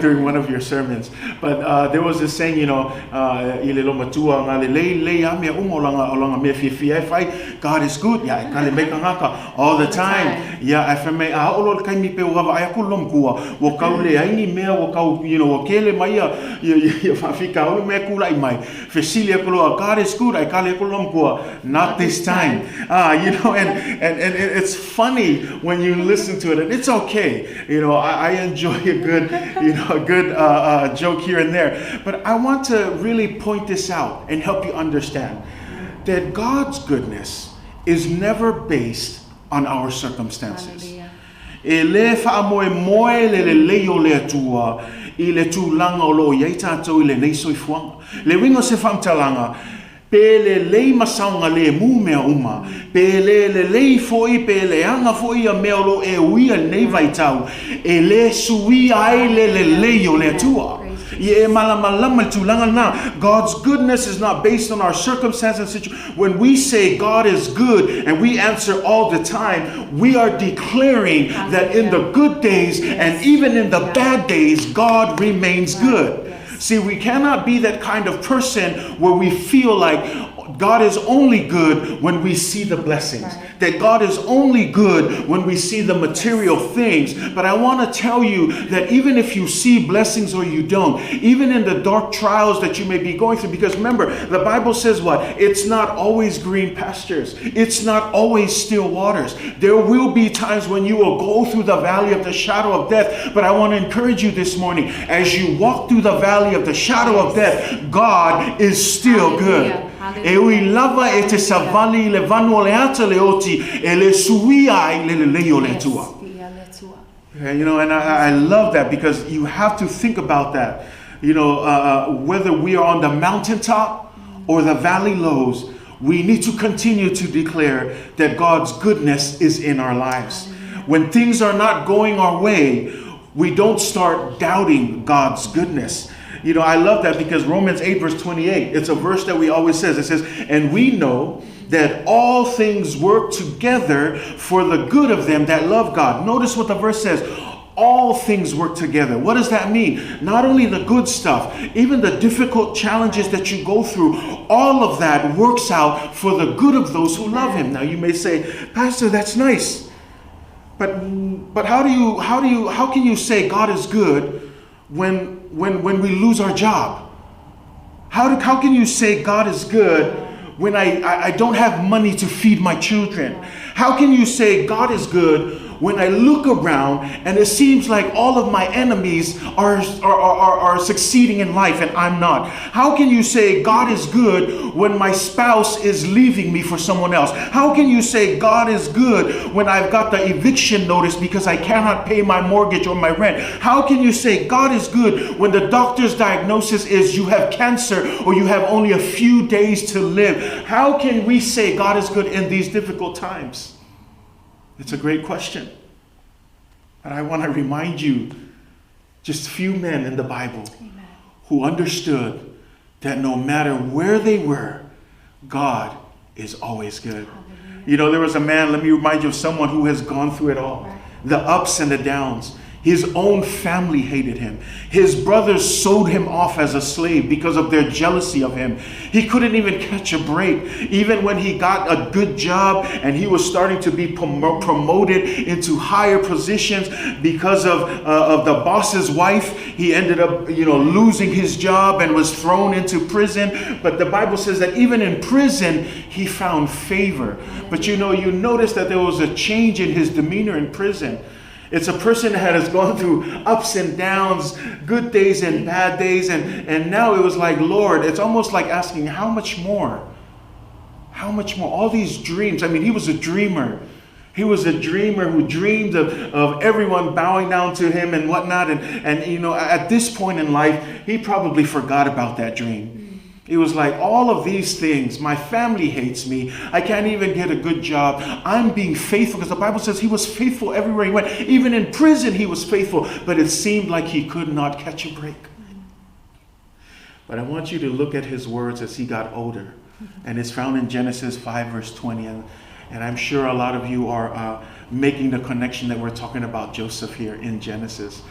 during one of your sermons. But there was this saying, you know, i le lomatua nga le lei lei a mea uma o langa o langa mea fiafia e fai, God is good, ia e kale mai kangaka all the time. Ia e fai mai a olo le kaimi pe o ai aku lomkua, ua kau le ai ni mea ua kau, you know, ua kele mai ia ia ia whaafika olo mea kula'i mai. Fesili aku loa, God is good, ai kale aku lomkua, not this time. You know, and, and, and it's funny when you listen to it, and it's okay. You know, I, I enjoy a good, you know, a good joke here and there. But I want to really point this out and help you understand that God's goodness is never based on our circumstances. Hallelujah. E lē faamoemoe le lelei o le Atua i le tulaga o lo o i ai tatou i lenei soifuaga. Le uiga o se faamatalaga, pe lelei ma saogalemu mea uma, pe lē lelei foi pe leaga foi ia mea o lo o e uia i lenei vaitau, e lē suia ai le lelei o le Atua. Ia e malamalama i le tulaga lena. God's goodness is not based on our circumstance and situation. When we say God is good and we answer all the time, we are declaring that in the good days and even in the bad days, God remains good. See, we cannot be that kind of person where we feel like God is only good when we see the blessings. Right. That God is only good when we see the material things. But I want to tell you that even if you see blessings or you don't, even in the dark trials that you may be going through, because remember, the Bible says what? It's not always green pastures. It's not always still waters. There will be times when you will go through the valley of the shadow of death. But I want to encourage you this morning, as you walk through the valley of the shadow of death, God is still good. Hallelujah. E ui lava e te savali i le vanu o le ata le oti, e le suia ai le lelei o le Atua. You know, and I, I love that because you have to think about that. You know, whether we are on the mountaintop or the valley lows, we need to continue to declare that God's goodness is in our lives. When things are not going our way, we don't start doubting God's goodness. You know, I love that because Romans 8 verse 28, it's a verse that we always says. It says, "And we know that all things work together for the good of them that love God." Notice what the verse says. All things work together. What does that mean? Not only the good stuff, even the difficult challenges that you go through, all of that works out for the good of those who love him. Now you may say, "Pastor, that's nice. But how do you how do you how can you say God is good when when when we lose our job? How do, how can you say God is good when I, I, I don't have money to feed my children? How can you say God is good when I look around and it seems like all of my enemies are, are, are, are succeeding in life and I'm not? How can you say God is good when my spouse is leaving me for someone else? How can you say God is good when I've got the eviction notice because I cannot pay my mortgage or my rent? How can you say God is good when the doctor's diagnosis is you have cancer or you have only a few days to live? How can we say God is good in these difficult times? It's a great question. But I want to remind you just few men in the Bible Amen. who understood that no matter where they were, God is always good. Hallelujah. You know, there was a man, let me remind you of someone who has gone through it all, Right. the ups and the downs. His own family hated him. His brothers sold him off as a slave because of their jealousy of him. He couldn't even catch a break. Even when he got a good job and he was starting to be promoted into higher positions because of the boss's wife, he ended up, you know, losing his job and was thrown into prison. But the Bible says that even in prison, he found favor. But you know, you notice that there was a change in his demeanor in prison. It's a person that has gone through ups and downs, good days and bad days. And now it was like, Lord, it's almost like asking, how much more? How much more? All these dreams. I mean, he was a dreamer. He was a dreamer who dreamed of everyone bowing down to him and whatnot. And you know, at this point in life, he probably forgot about that dream. It was like, all of these things, my family hates me, I can't even get a good job, I'm being faithful, because the Bible says he was faithful everywhere he went. Even in prison, he was faithful, but it seemed like he could not catch a break. But I want you to look at his words as he got older. And it's found in Genesis 5, verse 20. And I'm sure a lot of you are making the connection that we're talking about Joseph here in Genesis.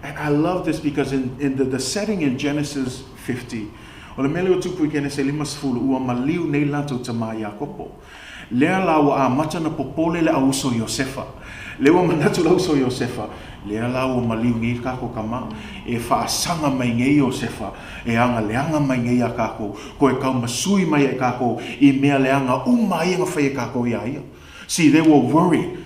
And I love this because in the setting in Genesis 50, o le mele o tupu i kene se lima sefulu ua maliu nei latou tamā Iakopo. Lea la ua amata na popole le auso Iosefa. Le ua manatu le auso Iosefa, lea la ua maliu nei kako kama, e whaasaga mai nei Iosefa, e anga leanga mai nei a kako, ko e kaumasui mai e kako, i mea leanga uma ia nga whai e kako ia ia. See, they were worried.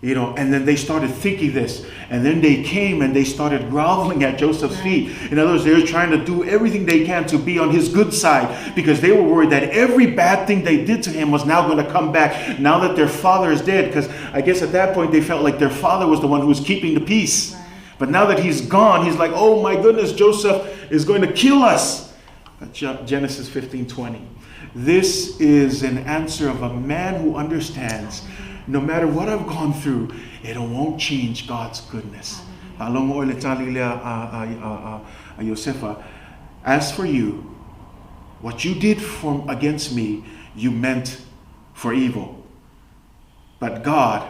You know, and then they started thinking this. And then they came and they started groveling at Joseph's feet. In other words, they were trying to do everything they can to be on his good side because they were worried that every bad thing they did to him was now going to come back now that their father is dead. Because I guess at that point they felt like their father was the one who was keeping the peace. Right. But now that he's gone, he's like, oh my goodness, Joseph is going to kill us. But Genesis 15:20. This is an answer of a man who understands no matter what I've gone through, it won't change God's goodness. Faalogo oe le tali lea a Iosefa, as for you, what you did against me, you meant for evil. But God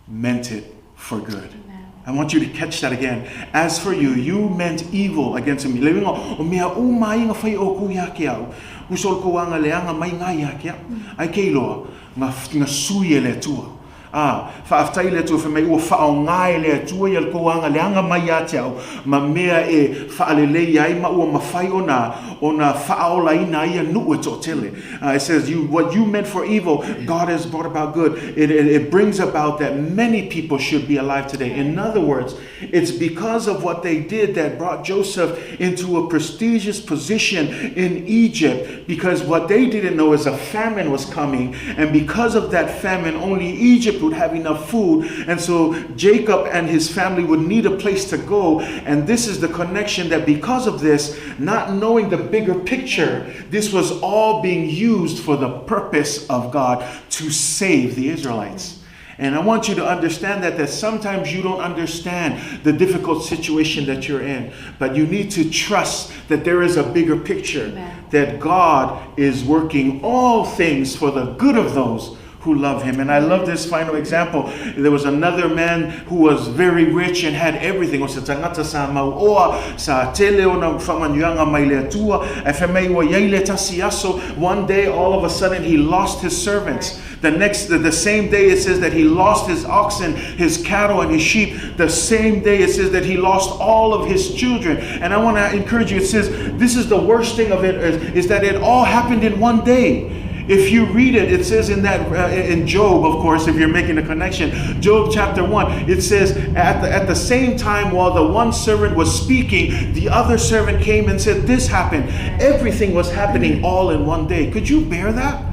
meant it for good. Amen. I want you to catch that again. As for you, you meant evil against me. Le uiga, o mea uma ia nga whai o ku ia ke au. Usol ko anga leanga mai ngā ia ke au. Ai ke iloa, nga sui e le Atua. Faafetai le Atua whai mai ua whaonga e le Atua ia le kouanga leanga mai ia te au, ma mea e whaalelei ai ma ua mawhai ona whaola ina ia nuu e tōtele. It says, what you meant for evil, God has brought about good. It brings about that many people should be alive today. In other words, it's because of what they did that brought Joseph into a prestigious position in Egypt, because what they didn't know is a famine was coming, and because of that famine, only Egypt would have enough food, and so Jacob and his family would need a place to go. And this is the connection that because of this, not knowing the bigger picture, this was all being used for the purpose of God to save the Israelites. And I want you to understand that sometimes you don't understand the difficult situation that you're in, but you need to trust that there is a bigger picture. Amen. That God is working all things for the good of those who love him. And I love this final example. There was another man who was very rich and had everything. O se tangata sa mauoa, sa tele o na whamanyuanga mai le atua, e wha mai ua iai le tasi aso. One day, all of a sudden, he lost his servants. The same day it says that he lost his oxen, his cattle, and his sheep. The same day it says that he lost all of his children. And I want to encourage you, it says, this is the worst thing of it, is that it all happened in one day. If you read it, it says in that in Job, of course, if you're making a connection, Job chapter 1, it says at the same time while the one servant was speaking, the other servant came and said, this happened. Everything was happening all in one day. Could you bear that?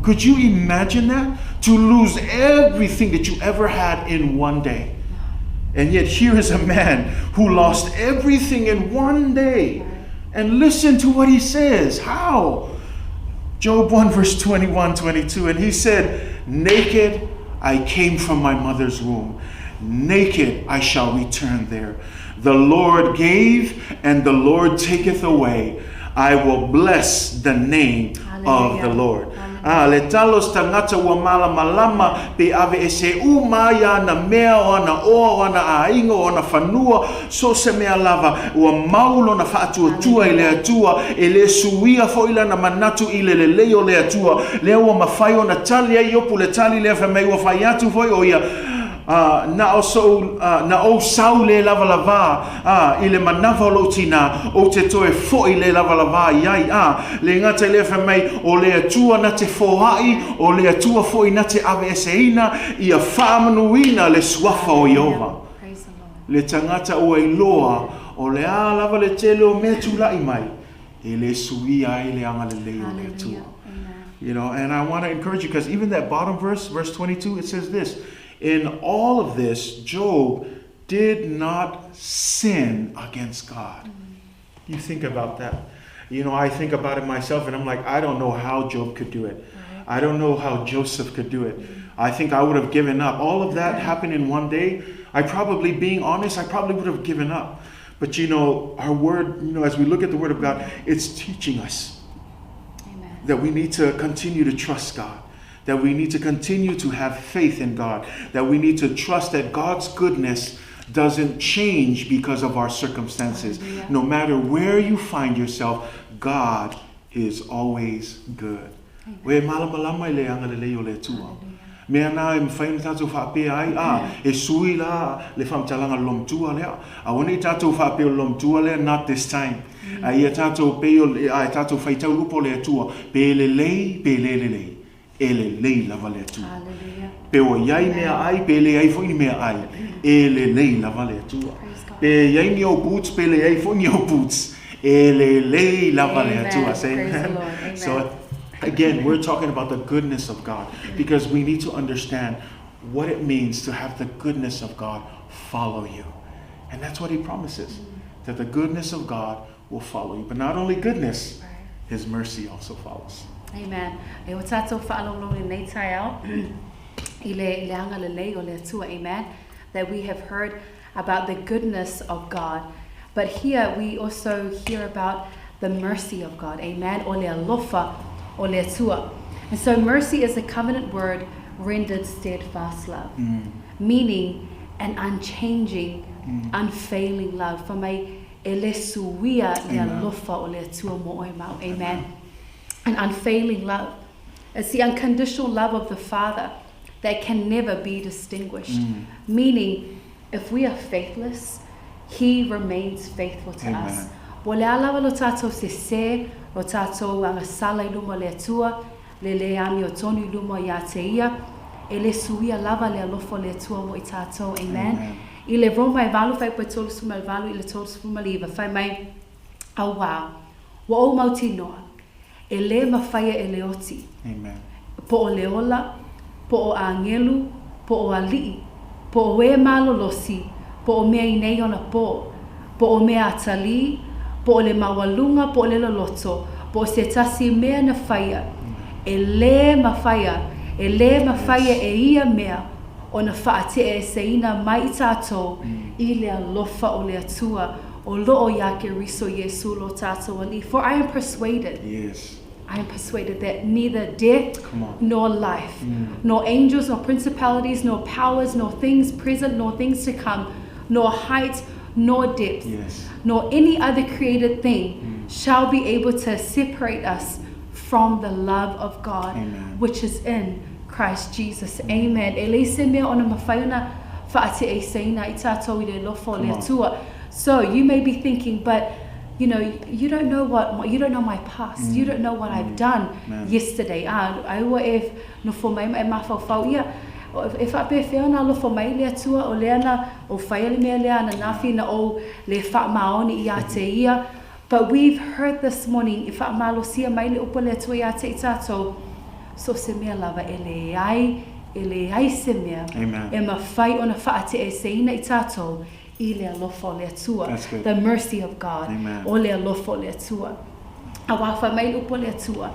Could you imagine that? To lose everything that you ever had in one day. And yet here is a man who lost everything in one day. And listen to what he says. How? Job 1 verse 21, 22. And he said, naked I came from my mother's womb. Naked I shall return there. The Lord gave and the Lord taketh away. I will bless the name of the Lord. Le talo tagata ua malamalama pe ave e se uma ia na mea o ana oa o ana aiga o ana fanua so se mea lava ua mau lona faatuatua i le Atua e le suia foʻi lana manatu i le lelei o le Atua lea ua mafai ona tali ai Iopu le tali lea fai mai ua fai atu foʻi o ia na o soʻu na ou sau le lavalavā i le manava o lou tinā ou te toe foʻi le lavalavā i ai le gata i lea fai mai o le Atua na te foaʻi o le Atua foʻi na te aveeseina ia faamanuina le suafa o Ieova. Le tagata ua iloa o le a lava le tele o mea tulaʻi mai e le suia ai le agalelei o le Atua. You know, and I want to encourage you because even that bottom verse, verse 22, it says this: in all of this, Job did not sin against God. You think about that. You know, I think about it myself and I'm like, I don't know how Job could do it. I don't know how Joseph could do it. I think I would have given up. All of that happened in one day. I probably, being honest, I probably would have given up. But you know, our word, you know, as we look at the word of God, it's teaching us Amen. that we need to continue to trust God, that we need to continue to have faith in God, that we need to trust that God's goodness doesn't change because of our circumstances. Hallelujah. No matter where you find yourself, God is always good. Ua e malamalama i le agalelei o le Atua. Mea na e mafai ona tatou faapea ai, e sui la le faamatalaga lolomatua lea. Aua nei tatou faapea o le lolomatua lea, not this time. A ia tatou pei o le, a e tatou faitau upu o le Atua, pe lelei, pe le lelei. E lelei lava le Atua. Hallelujah. Pe ua iai mea ai, pe leai foʻi ni mea ai. E lelei lava le Atua. Praise God. Pe iai ni ou boots, pe leai foʻi ni ou boots. E lelei lava le Amen. Atua. Say Praise the amen. Lord. Amen. So again, we're talking about the goodness of God because we need to understand what it means to have the goodness of God follow you. And that's what he promises, that the goodness of God will follow you. But not only goodness, Right. his mercy also follows. Amen. E o tātou whaalongolongo i nei taeao, i le agalelei o le Atua, amen, that we have heard about the goodness of God. But here we also hear about the mercy of God, amen, o le alofa o le Atua. And so mercy is a covenant word rendered steadfast love, meaning an unchanging, unfailing love. Fa mai e le suia le Amen. alofa o le Atua mo oe mau, amen. An unfailing love. It's the unconditional love of the Father that can never be distinguished. Meaning, if we are faithless, He remains faithful to Amen. us. Po le a lava lo tātou se se, lo tātou agasala i luma o le Atua, le le ami o tonu i luma ia te ia, e le suia lava le alofa o le Atua mo i tātou. Amen. Amen. I le Roma e valu fai poe 38 i le 39, fai mai, auā, ua ou mautinoa, e le mafaia e le oti, Amen. po o le ola, po o angelu, po o aliʻi, po o e malolosi, po o mea i nei ona po, po o mea atalī, po o le maualuga, po o le loloto, po o se tasi mea na faia, e le mafaia, e le mafaia e ia mea, ona faateʻeeseina mai i tātou i le alofa o le Atua, o loo ia Keriso Iesu lo tātou aliʻi. For I am persuaded, Yes. I am persuaded that neither death Come on. nor life, nor angels, nor principalities, nor powers, nor things present, nor things to come, nor height, nor depth, Yes. nor any other created thing shall be able to separate us from the love of God, Amen. which is in Christ Jesus. Amen. E le se mea ona mawhai ona whaateʻeseina i tātou i le alofa o le Come on. Atua. So you may be thinking, but You know, you don't know what, you don't know my past. You don't know what I've done yesterday. A, ai ua e nofo mai ma e mafaufau, ia, e faapefea ona alofa mai le Atua o lea na ou faia le mea lea ananafi na ou le faamaoni ia te ia. But we've heard this morning, e faamalosia mai le upu a le Atua ia te i tatou, so o se mea lava e leai, e leai se mea Amen. e mafai ona faateeseina i tatou i le alofa o le Atua. That's good. The mercy of God. Amen. O le alofa o le Atua. Auā fai mai le upu a le Atua,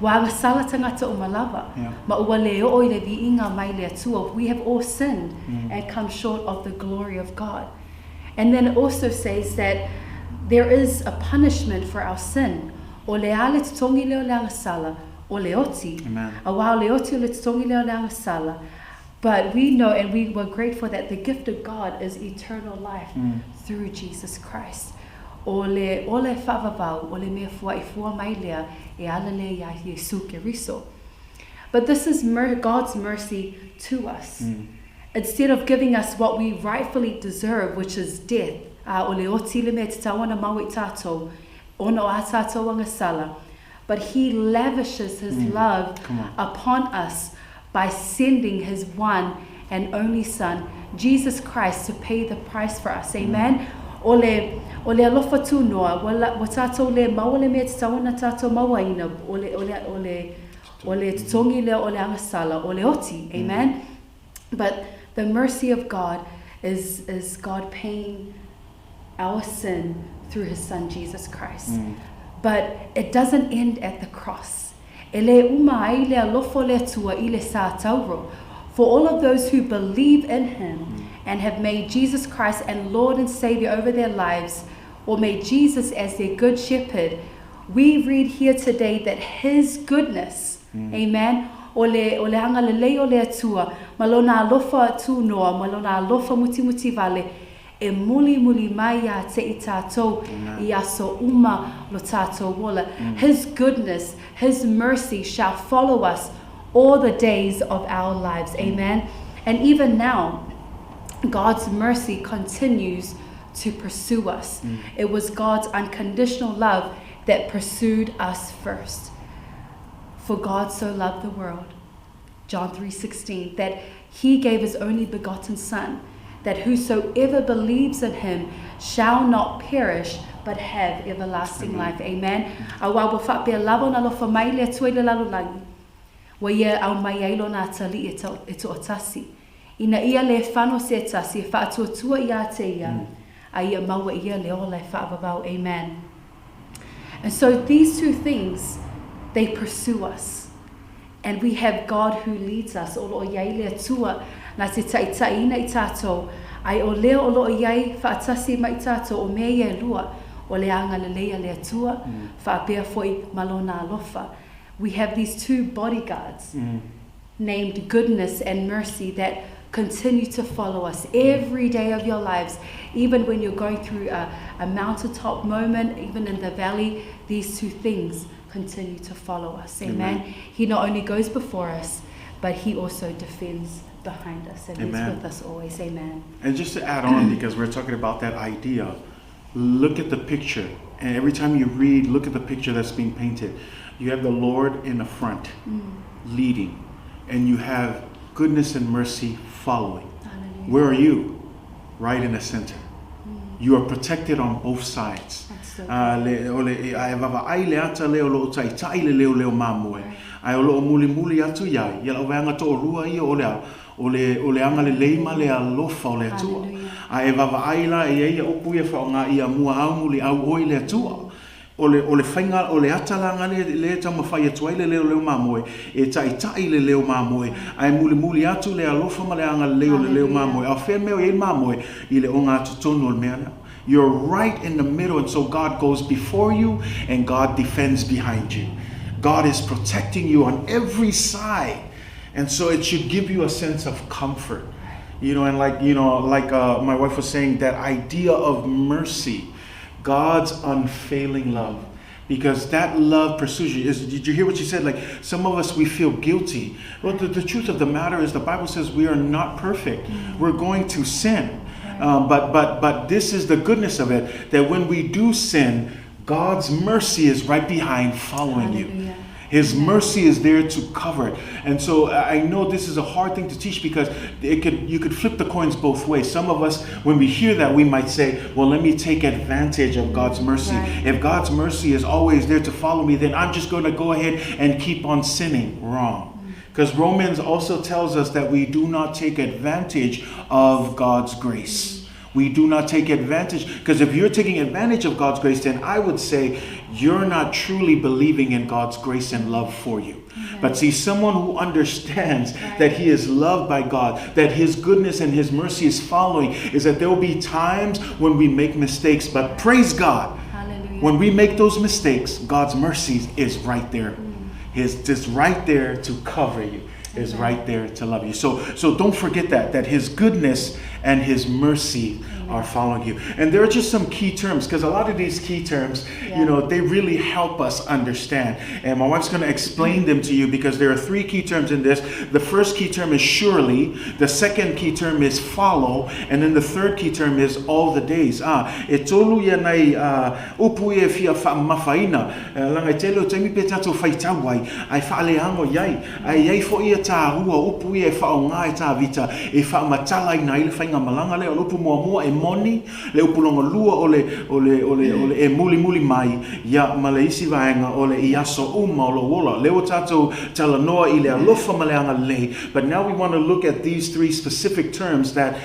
Ua agasala tagata uma lava, ma ua le oo i le viiga mai le Atua, we have all sinned and come short of the glory of God. And then it also says that there is a punishment for our sin. O le a le totogi lea o le agasala? O le oti. Amen. Auā o le oti o le totogi lea o le agasala. But we know and we were grateful that the gift of God is eternal life through Jesus Christ. O le ola e faavavau, o le mea fuaifua mai lea e ala lea iā Iesu Keriso. But this is mer God's mercy to us. Instead of giving us what we rightfully deserve, which is death, ā, o le oti le mea e tatau ana maua i tātou, ona o ā tātou agasala, but He lavishes His love upon us by sending His one and only Son, Jesus Christ, to pay the price for us. Amen. O le, o le alofa tūnoa, ua, la, ua tātou le maua le mea e tatau ana tātou mauaina, o le, o le, o le, o le totogi lea o le agasala, o le oti. Amen. But the mercy of God is, is God paying our sin through His Son, Jesus Christ. But it doesn't end at the cross. E le uma ai le alofa o le Atua i le sā tauro. For all of those who believe in Him and have made Jesus Christ and Lord and Savior over their lives, or made Jesus as their good shepherd, we read here today that His goodness, amen, o le, o le agalelei o le Atua, ma Lona alofa tūnoa, ma Lona alofa mutimuti wale, e mulimuli mai iā te i tātou i aso uma lo tātou ola. His goodness, His mercy shall follow us all the days of our lives. Amen. And even now, God's mercy continues to pursue us. It was God's unconditional love that pursued us first. For God so loved the world, John 3:16, that he gave his only begotten son, that whosoever believes in him shall not perish but have everlasting life. Amen. Auā ua faapea lava ona alofa mai le Atua i le lalolagi, ua ia aumai ai lona atalii e, e toatasi, ina ia le fano se tasi e faatuatua iā te ia, a ia maua ia le ola e faavavau. Amen. And so these two things, they pursue us. And we have God who leads us, o loo iai le Atua na te taitaiina i tatou, ai o lea o loo iai faatasi ma i tatou o mea ia e lua, o le agalelei a le Atua, faapea foi ma Lona alofa. We have these two bodyguards named goodness and mercy that continue to follow us every day of your lives, even when you're going through a, a mountaintop moment, even in the valley, these two things continue to follow us. Amen. Amen. He not only goes before us, but he also defends behind us and Amen. He's with us always. Amen. And just to add on, because we're talking about that idea, look at the picture. And every time you read, look at the picture that's being painted. You have the Lord in the front, leading, and you have goodness and mercy following. Hallelujah. Where are you? Right in the center. You are protected on both sides. That's so Ah, le, o le, e, a e vaavaai le ata lea o loo taitai le leoleo mamoe, ae o loo mulimuli atu iai, ia lau vaega toalua ia o le a, o le, o le agalelei ma le alofa o le Atua. Hallelujah. A e vaavaai la e iai ia upu ia faaaoga ia mua au muli au oe i le Atua. O le, o le faiga, o le ata la lea, lea e taumafai atu ai le leoleo mamoe, e taitai le leo mamoe, ae mulimuli atu le alofa ma le agalelei o le leo Hallelujah. mamoe. A o fea mea o iai le mamoe? I le ogatotonu o le mea lea. You're right in the middle, and so God goes before you and God defends behind you. God is protecting you on every side. And so it should give you a sense of comfort. You know, and like, you know, like my wife was saying, that idea of mercy, God's unfailing love, because that love pursues you. Is, did you hear what she said? Like, some of us, we feel guilty. Well, the truth of the matter is the Bible says we are not perfect. We're going to sin. But this is the goodness of it, that when we do sin, God's mercy is right behind following you. His mercy is there to cover it. And so I know this is a hard thing to teach because you could flip the coins both ways. Some of us, when we hear that, we might say, well, let me take advantage of God's mercy. Right. If God's mercy is always there to follow me, then I'm just going to go ahead and keep on sinning. Wrong. Because Romans also tells us that we do not take advantage of God's grace. We do not take advantage, because if you're taking advantage of God's grace, then I would say you're not truly believing in God's grace and love for you. Amen. But see, someone who understands that he is loved by God, that his goodness and his mercy is following, is that there will be times when we make mistakes, but praise God. Hallelujah. When we make those mistakes, God's mercy is right there. Is just right there to cover you. Is Amen. right there to love you. So don't forget that his goodness and his mercy Amen. are following you. And there are just some key terms, because a lot of these key terms, they really help us understand. And my wife's going to explain them to you, because there are three key terms in this. The first key term is surely. The second key term is follow. And then the third key term is all the days. E tolu ia nei, upu e fia wha mafaina. Langa e tele o taimi pe tātou whaitau ai, ai whaaleango iai. Ai ai fo ia tā hua, upu ia e whao ngā e tā vita, e wha matala i nā ile whainga malanga le, o le upu mua mua e moni, le upu longa lua o le, o le, o le, o le e muli muli mai, ia ma le isi vaenga o le i aso uma o lo ola. Le o tātou talanoa i le alofa ma le anga lei. But now we want to look at these three specific terms that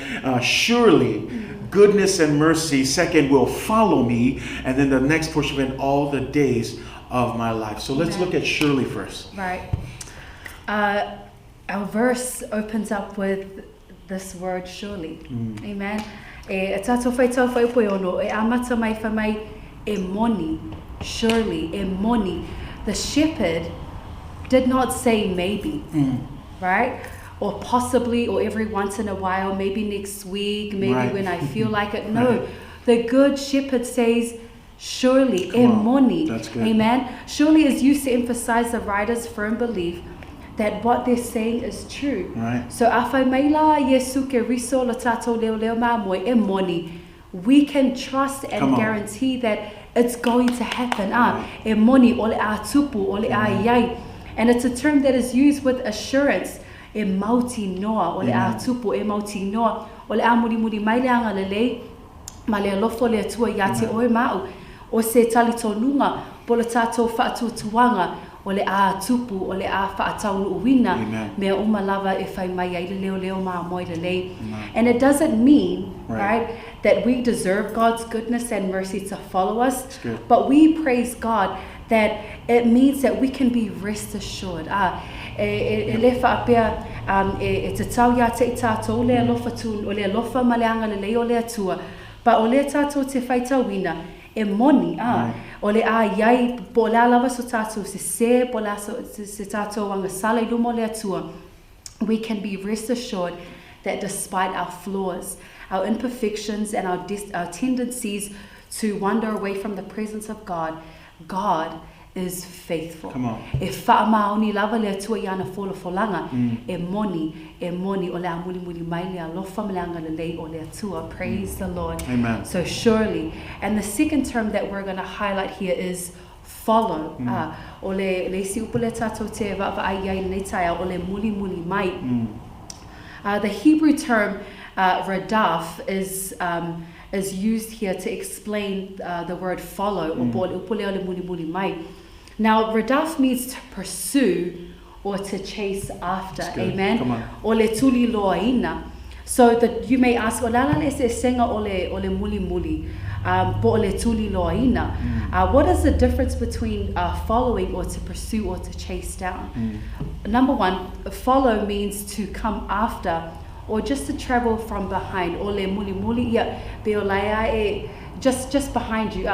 surely goodness and mercy, second, will follow me, and then the next portion of it, all the days of my life. So let's Amen. look at surely first. Right. Our verse opens up with this word, surely. Amen. E tātou whai tau whai upo e ono, e amata mai whai mai e moni, surely, e moni. The shepherd did not say maybe, right? Or possibly, or every once in a while, maybe next week, maybe when I feel like it. No, The good shepherd says, surely, Come e on. moni. That's good. Amen. Surely is used to emphasize the writer's firm belief that what they're saying is true. So, a whai mai la Yesu Keriso lo tātou leo leo mā moe, e moni, we can trust and Come on. guarantee that it's going to happen. E moni, ole a tupu, ole a iai. And it's a term that is used with assurance. E mauti noa, ole a tupu, e mauti noa, ole a muri muri mai le anga le lei, ma le alofo le atua ia te oe mau, o se tali tonunga, po le tātou whaatuatuanga, o le a tupu, o le a whaataunu uina, Amen. mea uma lava e whai mai ai le leo leo mā moi le lei. Amen. And it doesn't mean, right, that we deserve God's goodness and mercy to follow us, That's good. but we praise God that it means that we can be rest assured. E, e, e le whaapea, e, e te tau ia te i tātou, le alofa tu, o le alofa ma le anga le lei o le atua, pa o le tātou te whaitauina, e moni, o le a iai, po o le a lava so tātou se se, po o le a so, se, se tātou anga sala i lumo le atua. We can be rest assured that despite our flaws, our imperfections and our tendencies to wander away from the presence of God, God is faithful. Come on. E whaamaoni lava le atua i ana wholafolanga, e moni, e moni o le a muli muli mai le alofa ma le anga le lei o le atua. Praise the Lord. Amen. So surely. And the second term that we're going to highlight here is follow. O le isi upu le tātou te va va ai ai nei taia, o le muli muli mai. The Hebrew term radaf is used here to explain the word follow, o po le upu le o le muli muli mai. Now, radaf means to pursue or to chase after. That's good. Amen. Come on. O le tuli loaina. So that you may ask, o la la le se senga o le, o le muli muli, po o le tuli loaina. What is the difference between following or to pursue or to chase down? Number one, follow means to come after or just to travel from behind. O le muli muli ia, be o la ia e, just behind you,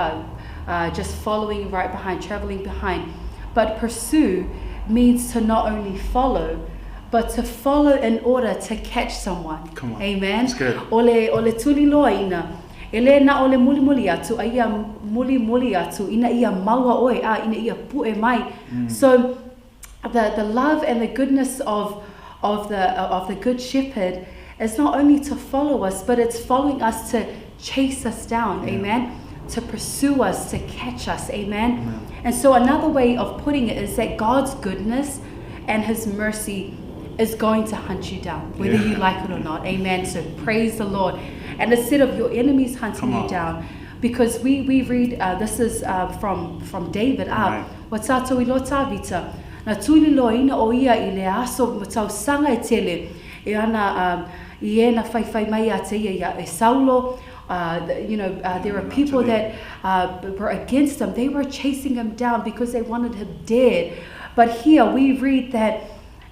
just following right behind, traveling behind. But pursue means to not only follow, but to follow in order to catch someone. Come on. Amen. That's good. O le tuli loaina. E le na o le muli muli atu, a ia muli muli atu, ina ia maua oe, a ina ia pu'e mai. So the love and the goodness of the good shepherd is not only to follow us, but it's following us to chase us down. Amen. to pursue us, to catch us. Amen. Amen. And so another way of putting it is that God's goodness and his mercy is going to hunt you down, whether yeah. you like it or not. Amen. So praise the Lord. And instead of your enemies hunting you down, because we, we read, uh, this is uh, from, from David up, right. Na tuliloina o ia i le aso ma tausaga e tele e ana um, i e na whaiwhai mai a te ia ia e Saulo, uh, you know, uh, there were people that uh, were against him. They were chasing him down because they wanted him dead. But here we read that,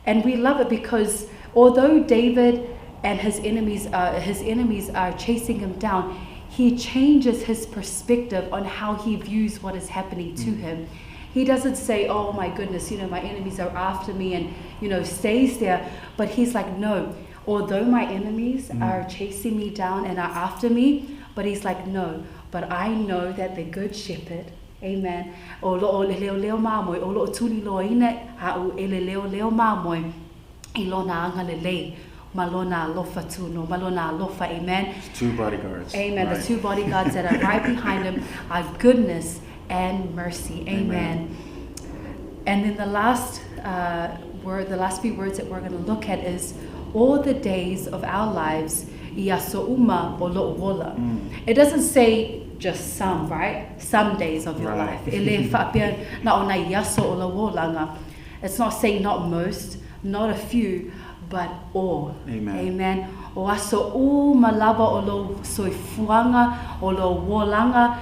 and we love it because although David and his enemies, uh, his enemies are chasing him down, he changes his perspective on how he views what is happening to mm. him. He doesn't say, oh my goodness, you know, my enemies are after me and, you know, stays there. But he's like, no, although my enemies mm. are chasing me down and are after me, but he's like, no, but I know that the good shepherd, amen, o lo o le leo leo mamoe, o lo o tuli loa ina a u e le leo leo mamoe, i lona anga lelei, ma lona alofa tuno, ma lona alofa, amen. It's two bodyguards. Amen. Right. The two bodyguards that are right behind him are goodness and mercy. Amen. Amen. And then the last uh, word, the last few words that we're going to look at is all the days of our lives, uma o lo'u mm. It doesn't say just some, right? Some days of your right. life. It's not saying not most, not a few, but all. Amen. Amen. O aso uma lava o lo soifuaga, o lo olaga,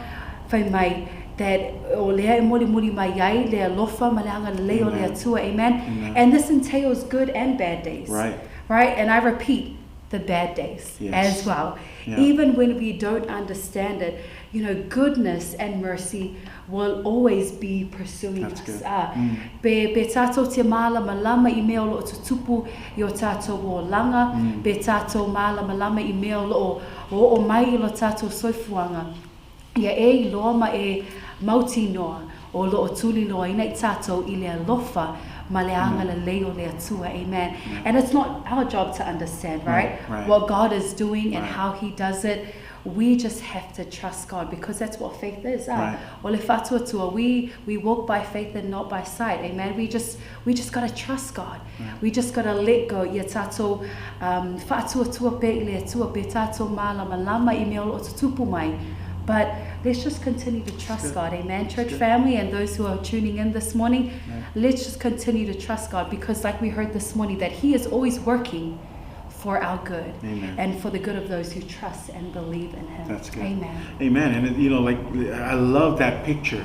fai mai, that o lea e molimoli mai ai le alofa ma le agalelei o le Atua. Amen. Amen. And this entails good and bad days. Right. Right? And I repeat, the bad days yes. as well. Yeah. Even when we don't understand it, you know, goodness and mercy will always be pursuing That's us. Good. Ah, mm. Be, be tātou te mālamalama i mea o loo tutupu i o tātou olaga, mm. be tātou mālamalama i mea o loo o, o mai i lo tātou soifuaga. Ia e iloa ma e mautinoa o lo o tuliloaina i tātou i le alofa ma le agalelei o le Atua. Amen. Yeah. And it's not our job to understand, right? Right. What God is doing and right. how He does it. We just have to trust God because that's what faith is. Ah. Right. O le faatuatua, we, we walk by faith and not by sight. Amen. We just we just gotta trust God. Right. We just gotta let go. Ia tātou um, faatuatua pe i le Atua, pe tātou mālamalama i mea o lo o tutupu mai. But let's just continue to trust God. Amen. Church family and those who are tuning in this morning, yeah. let's just continue to trust God because, like we heard this morning, that He is always working for our good Amen. and for the good of those who trust and believe in Him. That's good. Amen. Amen. And, you know, like, I love that picture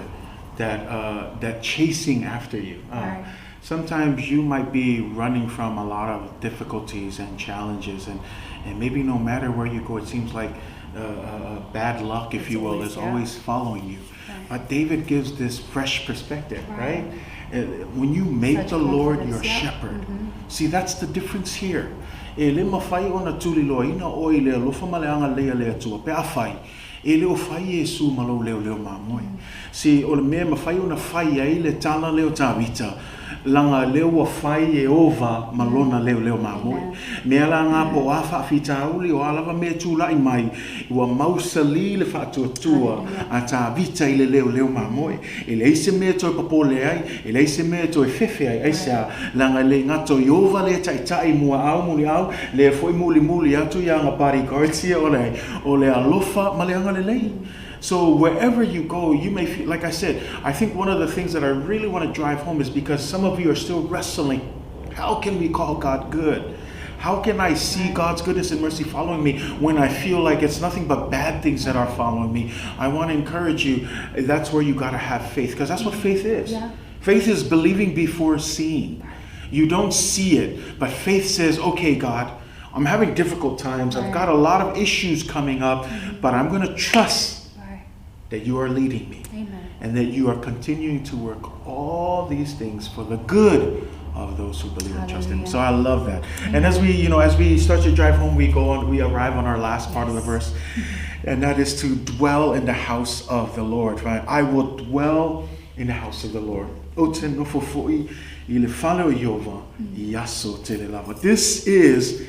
that, uh, that chasing after you. Uh, right. Sometimes you might be running from a lot of difficulties and challenges, and, and maybe no matter where you go, it seems like uh, uh, bad luck, if it's you will, always, is yeah. always following you. Right. But David gives this fresh perspective, right? right? Uh, when you make Such the Lord your yeah. shepherd, mm-hmm. see, that's the difference here. E le mawhai o na tuli loa ina o i le alofa ma le anga lea le atua, pe a whai, e le o whai e su ma lou leo leo mamoe. Mm. See, o le mea mawhai o na whai ai le tala leo tāvita, langa leo ua fai e ova ma lona leo leo mamoe. Mea la ngā po a whaafitauli o alava mea tūlai mai, ua mausali le whaatuatua a Tāvita i le leo leo mamoe. E leai se mea toe popole ai, e leai se mea toe fefe ai, aisea, langa le gato i ova lea ta'ita'i muaau muliau, lea foi mulimuli atu ia aga bodyguards ia o le, o le alofa ma le agalelei. So wherever you go, you may feel, like I said, I think one of the things that I really want to drive home is because some of you are still wrestling. How can we call God good? How can I see God's goodness and mercy following me when I feel like it's nothing but bad things that are following me? I want to encourage you. That's where you got to have faith because that's what faith is. Yeah. Faith is believing before seeing. You don't see it, but faith says, okay, God, I'm having difficult times. I've got a lot of issues coming up, mm-hmm. but I'm going to trust right. that you are leading me. Amen. And that you are continuing to work all these things for the good of those who believe and trust him. So I love that. Amen. And as we, you know, as we start to drive home, we go on, we arrive on our last part yes. of the verse, and that is to dwell in the house of the Lord, right? I will dwell in the house of the Lord. This is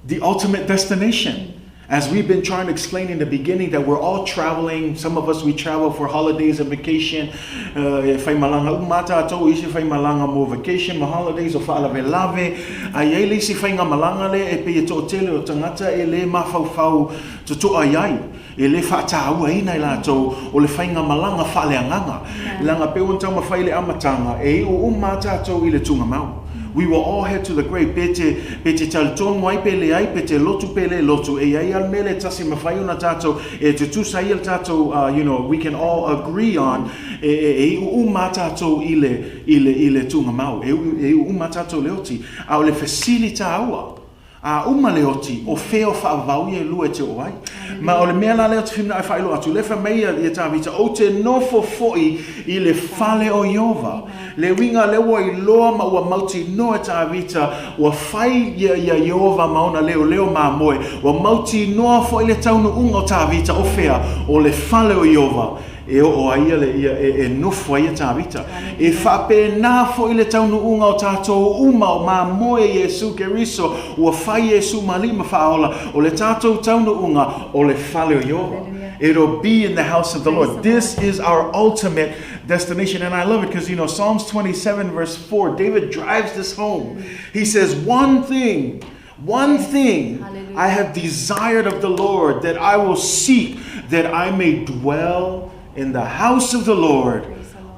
the ultimate destination. As we've been trying to explain in the beginning that we're all traveling, some of us we travel for holidays and vacation, e faimalaga uma lava tatou, isi faimalaga mo vacation ma holidays o faalavelave, ae i ai le isi faigamalaga lea e pei e toatele o tagata e le mafaufau totoa i ai, e le faatauaina i latou o le faigamalaga faaleagaga. Leaga pei ona taumafai i le amataga, e iu uma lava tatou i le tugamau. We will all head to the grave, pe te, pe te talitonu ai pe leai, pe te lotu pe le lotu, e i ai lava le mea lea e tasi e mafai ona tatou, e tutusa ai le tatou, we can all agree on, e, e, e iu uma lava tatou i le, i le, i le tugamau, e, e iu uma lava tatou i le oti. A o le fesili taua, A uma le oti, o fea o faavavau ia e lua e te oo ai? Ma o le mea la lea ou te fia manao e faailoa atu, lea fai mai ia, ia Tavita, Ou te nofo foi i le fale o Ieova. Le uiga lea ua iloa ma ua mautinoa e Tavita, ua fai ia, ia Ieova ma ona leoleo mamoe, ua mautinoa foi le taunuuga o Tavita, o fea? O le fale o Ieova. E oo ai ia le, ia, e, e nofo ai ia Tavita. E faapena foi le taunuuga o tatou uma o mamoe Iesu Keriso, ua fai Iesu ma Alii ma Faaola, o le tatou taunuuga o le fale o Ieova. It'll be in the house of the Lord. This is our ultimate destination. And I love it because, Psalms 27 verse 4, David drives this home. He says, one thing, one thing I have desired of the Lord that I will seek, that I may dwell in the house of the Lord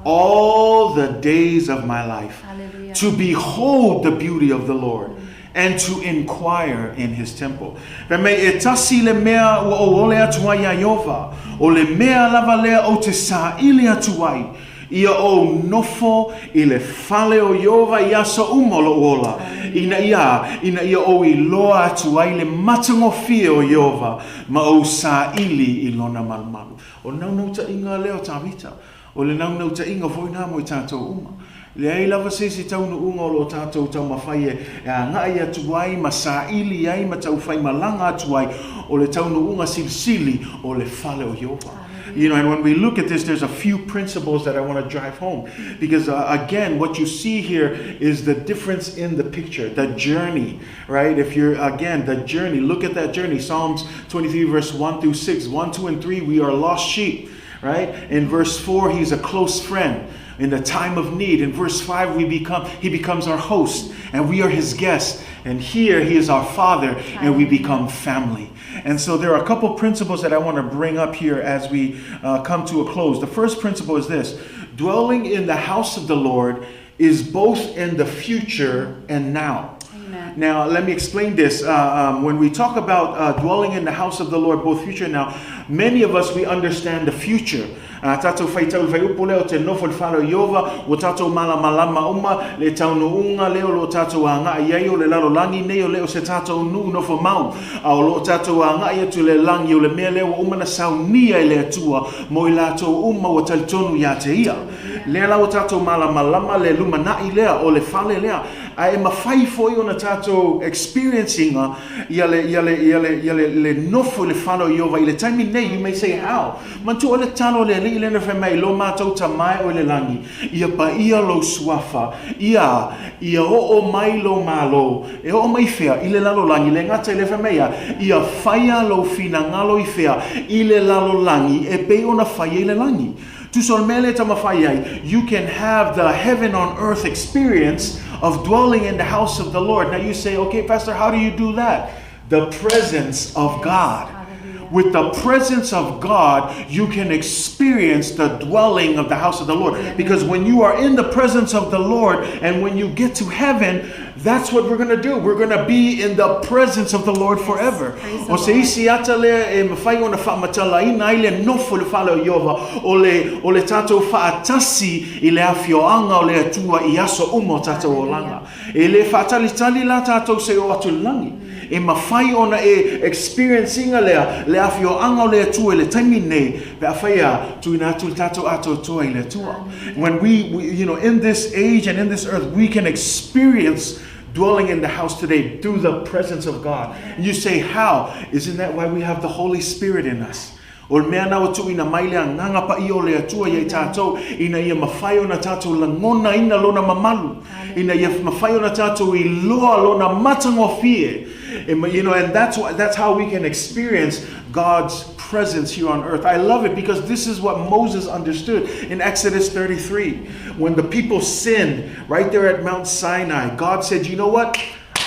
all the days of my life, Hallelujah. to behold the beauty of the Lord and to inquire in his temple. Fai mai, e tasi le mea ua ou ole atu ai iā Ieova, o le mea lava lea ou te saili atu ai, Ia ou nofo i le fale o Ieova i aso uma o lou ola, ina ia, ina ia ou iloa atu ai le matagofie o Ieova ma ou saili i lona malumalu. O le naunautaiga lea o Tavita, o le naunautaiga foi lena mo i tatou uma. Leai lava se isi taunuuga o lo o tatou taumafai e agai atu ai ma saili ai ma taufaimalaga atu ai, o le taunuuga silisili o le fale o Ieova. And when we look at this, there's a few principles that I want to drive home. Because again, what you see here is the difference in the picture, the journey, right? If you're, again, the journey, look at that journey. Psalms 23 verse 1 through 6, 1, 2, and 3, we are lost sheep, right? In verse 4, he's a close friend in the time of need. In verse 5, he becomes our host and we are his guests. And here he is our father and we become family. And so there are a couple principles that I want to bring up here as we come to a close. The first principle is this: dwelling in the house of the Lord is both in the future and now. Amen. Now, let me explain this. When we talk about dwelling in the house of the Lord, both future and now, many of us, we understand the future. A tatou faitau i le fuaiupu lea o te nofo i le fale o Ieova, ua tatou malamalama uma le taunuuga lea o lo o tatou agai ai o le lalolagi nei o le o se tatou nuu nofo mau, a o lo o tatou agai atu i le lagi o le mea lea ua uma na saunia e le Atua mo i latou uma ua talitonu ia te Ia. Lea la ua tatou malamalama le lumanai lea o le fale lea, a e mafai foi ona tatou experience ina ia le, ia le, ia le, ia le, le nofo i le fale o Ieova i le taimi nei. You may say, how? Manatua le tatalo a le Alii lea na fai mai, Lo matou Tama e o i le lagi, ia paia lou suafa, ia, ia oo mai lou malo. E oo mai i fea? I le lalolagi. Le gata i lea fai mai ia, ia faia lou finagalo i fea? I le lalolagi e pei ona faia i le lagi. Tusa o le mea lea e taumafai ai, you can have the heaven on earth experience of dwelling in the house of the Lord. Now you say, okay, Pastor, how do you do that? The presence of God. With the presence of God, you can experience the dwelling of the house of the Lord. Because when you are in the presence of the Lord and when you get to heaven, that's what we're going to do. We're going to be in the presence of the Lord forever. Praise the O se Lord. isi ata lea e mafai ona faamatalaina ai le nofo i le fale o Ieova, o le, o le tatou faatasi i le afioaga o le Atua i aso uma o tatou olaga. E le faatalitali la tatou se i oo atu i le lagi. E mafai ona e experience ina lea, le afioaga o le Atua i le taimi nei, pe afai a tuuina atu le tatou atoatoa i le Atua. When we, in this age and in this earth, we can experience dwelling in the house today through the presence of God. And you say, how? Isn't that why we have the Holy Spirit in us? O le mea lena ua tuuina mai le Agaga Paia o le Atua ia i tatou, ina ia mafai ona tatou lagonaina Lona mamalu, ina ia mafai ona tatou iloa Lona matagofie. You know, and that's, what, that's how we can experience God's presence here on earth. I love it because this is what Moses understood in Exodus 33. When the people sinned right there at Mount Sinai, God said, You know what?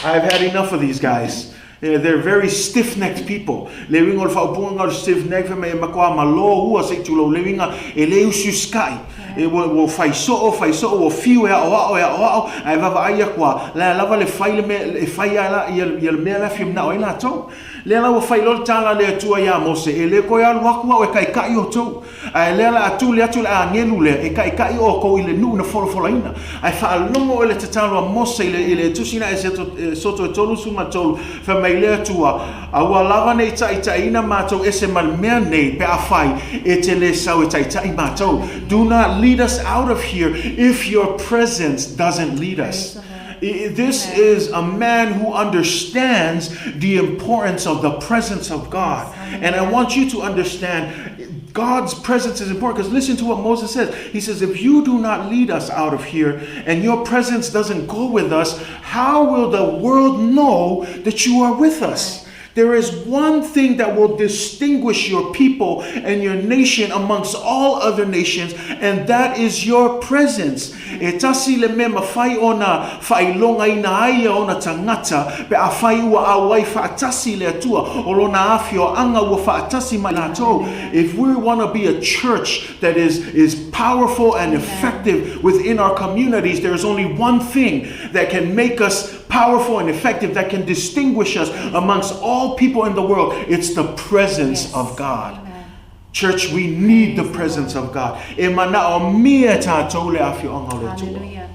I've had enough of these guys. They're very stiff-necked people. Le uiga o le faaupuga o le stiff-neck fai mai e matua malo ua se i tulou le uiga e le usiusikai. E ua, ua fai soo, fai soo, ua fiu e aoao, e aoao, ae vaavaai atu a, la e lava le fai le mea, e fai a la, ia, ia le mea la e fia manao ai latou. Lea la ua fai loa le tala a le Atua iā Mose, e le toe alu atu au e taitai outou. Ae lea la a tuli atu le agelu lea e taitai outou i le nuu na folafolaina. Ae faalogo oe le tatalo a Mose i le, i le tusi na Esoto e 33, fai mai le Atua, Aua lava ne i taitaiina matou ese ma le mea nei pe afai e te le sau e taitai matou. Do not lead us out of here if your presence doesn't lead us. This is a man who understands the importance of the presence of God. And I want you to understand God's presence is important because listen to what Moses says. He says, If you do not lead us out of here and your presence doesn't go with us, how will the world know that you are with us? There is one thing that will distinguish your people and your nation amongst all other nations, and that is your presence. E tasi le mea mawhai ona whailogaina ai ia ona tangata, pe afai ua auai whaatasi le Atua, o lona afioaga ua faatasi ma latou. If we want to be a church that is, is powerful and effective within our communities, there is only one thing that can make us powerful and effective, that can distinguish us amongst all people in the world. It's the presence yes. of God. Amen. Church, we need the presence of God. E manaomia tatou le afioaga o le Atua.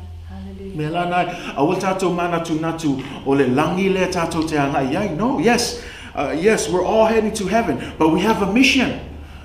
Mea la nai, aua tatou manatunatu o le lagi lea tatou te agai ai. No, yes, yes, we're all heading to heaven, but we have a mission.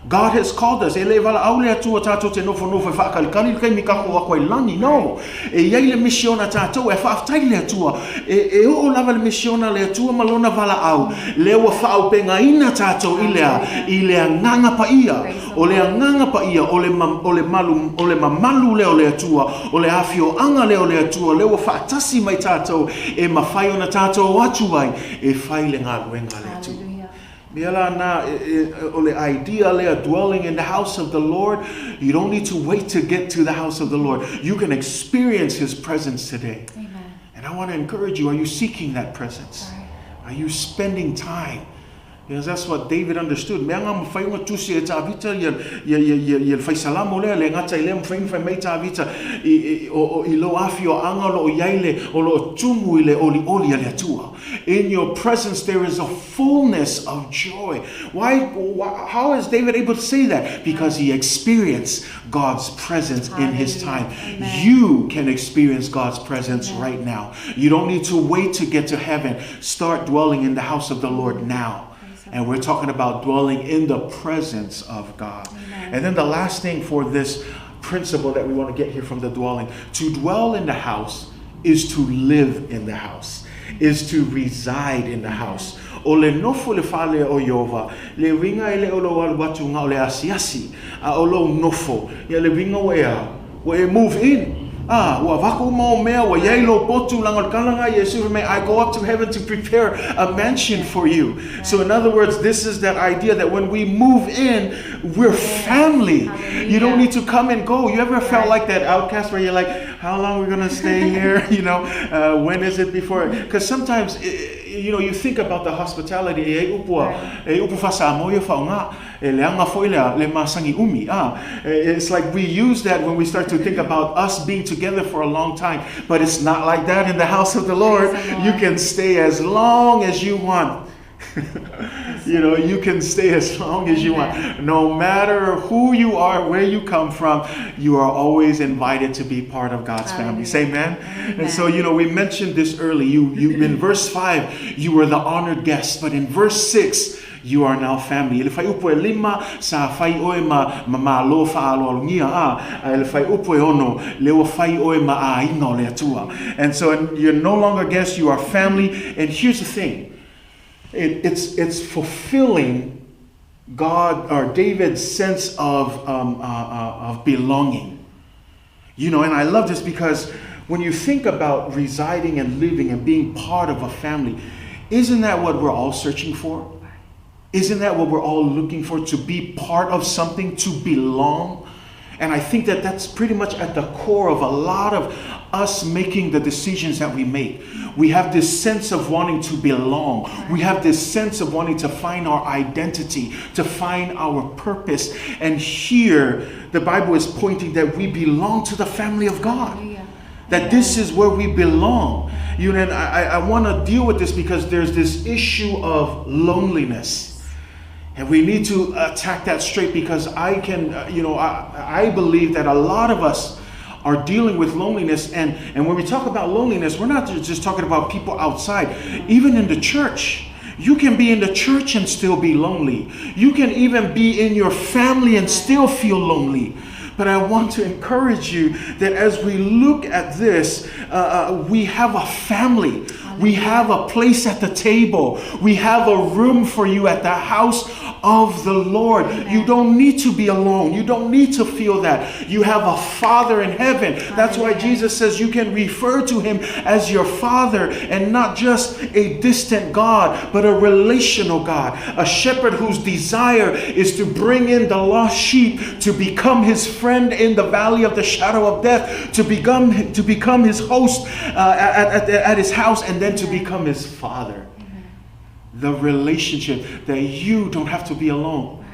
God has called us. E le valaau le Atua tatou te nofonofo e faakalikali le taimi kako aku ai lagi. No. E iai le misiona tatou e faafetai le Atua. E, e oo lava le misiona le Atua ma lona valaau. Lea ua faaaupegaina tatou i le a? I le Agaga Paia. O le Agaga Paia, o le, o le malu, o le mamalu lea o le Atua, o le afioaga lea o le Atua, lea ua faatasi mai tatou e mafai ona tatou o atu ai e fai le galuega a le Atua. Mea la na, o le idea lea, dwelling in the house of the Lord, you don't need to wait to get to the house of the Lord. You can experience His presence today. Amen. And I want to encourage you, are you seeking that presence? Right. Are you spending time? Because that's what David understood. Mea ngā mawhai unga tusi e Tāvita ia, ia, ia, ia, ia le whaisalamo lea, le ngata i lea mawhai unga whai mai Tāvita i, i, o, o, i lo awhi o anga lo o iaile o lo o tumu i le oli oli a le atua. In your presence there is a fullness of joy. Why, why how is David able to say that? Because he experienced God's presence in his time. Amen. You can experience God's presence Amen. right now. You don't need to wait to get to heaven. Start dwelling in the house of the Lord now. And we're talking about dwelling in the presence of God. Amen. And then the last thing for this principle that we want to get here from the dwelling to dwell in the house is to live in the house, is to reside in the house. O le nofo i le fale o Ieova, le uiga e le o lou alu atu na o le asiasi, a o lou nofo, ia le uiga ua e a? Ua e move in. Ah, ua avatu uma ou mea, ua iai lou potu, leaga o le tala na Iesu fai mai, I go up to heaven to prepare a mansion for you. So in other words, this is that idea that when we move in, we're family. You don't need to come and go. You ever felt like that outcast where you're like, how long are we going to stay here? You know, when is it before? Because sometimes, you know, you think about the hospitality, e ai upu a, e upu faa-Samoa ia faaaoga, e leaga foi le, le masangi umi. Ah, it's like we use that when we start to think about us being together for a long time. But it's not like that in the house of the Lord. You can stay as long as you want. you know, you can stay as long as you want. No matter who you are, where you come from, you are always invited to be part of God's family. Say amen. amen. And so, you know, we mentioned this early. You, you in verse 5, you were the honored guest, but in verse 6, you are now family. I le fuaiupu e lima, sa fai oe ma, ma malo faaaloalogia, a, a i le fuaiupu e ono, lea ua fai oe ma aiga o le Atua. And so and you're no longer guests, you are family. And here's the thing. It, it's, it's fulfilling God or David's sense of, um, uh, uh, of belonging. You know, and I love this because when you think about residing and living and being part of a family, isn't that what we're all searching for? Isn't that what we're all looking for? To be part of something, to belong? And I think that that's pretty much at the core of a lot of us making the decisions that we make. We have this sense of wanting to belong. We have this sense of wanting to find our identity, to find our purpose. And here, the Bible is pointing that we belong to the family of God. That this is where we belong. You know, and I, I want to deal with this because there's this issue of loneliness. And we need to attack that straight because I can, you know, I, I believe that a lot of us are dealing with loneliness. And, and when we talk about loneliness, we're not just talking about people outside, even in the church. You can be in the church and still be lonely. You can even be in your family and still feel lonely. But I want to encourage you that as we look at this, uh, uh, we have a family. We have a place at the table. We have a room for you at the house of the Lord. Amen. You don't need to be alone. You don't need to feel that. You have a Father in heaven. That's why Jesus says you can refer to him as your Father and not just a distant God, but a relational God, a shepherd whose desire is to bring in the lost sheep to become his friend in the valley of the shadow of death, to become, to become his host uh, at, at, at his house, and then to become his father. The relationship that you don't have to be alone,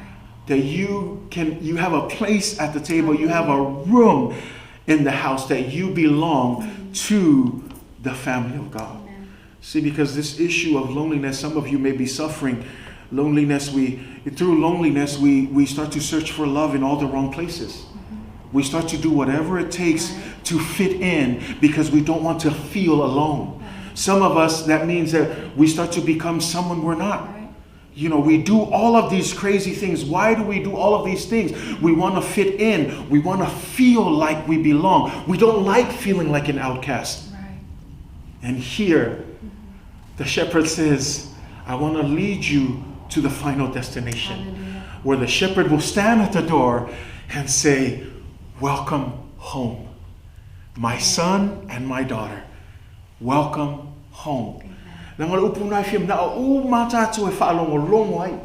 that you can you have a place at the table, you have a room in the house that you belong to the family of God. See, because this issue of loneliness, some of you may be suffering loneliness. We through loneliness, we, we start to search for love in all the wrong places. Mm-hmm. We start to do whatever it takes to fit in because we don't want to feel alone. Some of us, that means that we start to become someone we're not. You know, we do all of these crazy things. Why do we do all of these things? We want to fit in. We want to feel like we belong. We don't like feeling like an outcast. Right. And here, mm-hmm. the shepherd says, I want to lead you to the final destination Hallelujah. where the shepherd will stand at the door and say, Welcome home, my son and my daughter. Welcome home. Leaga o le upu na e fia manao uma tātou e faalogologo ai.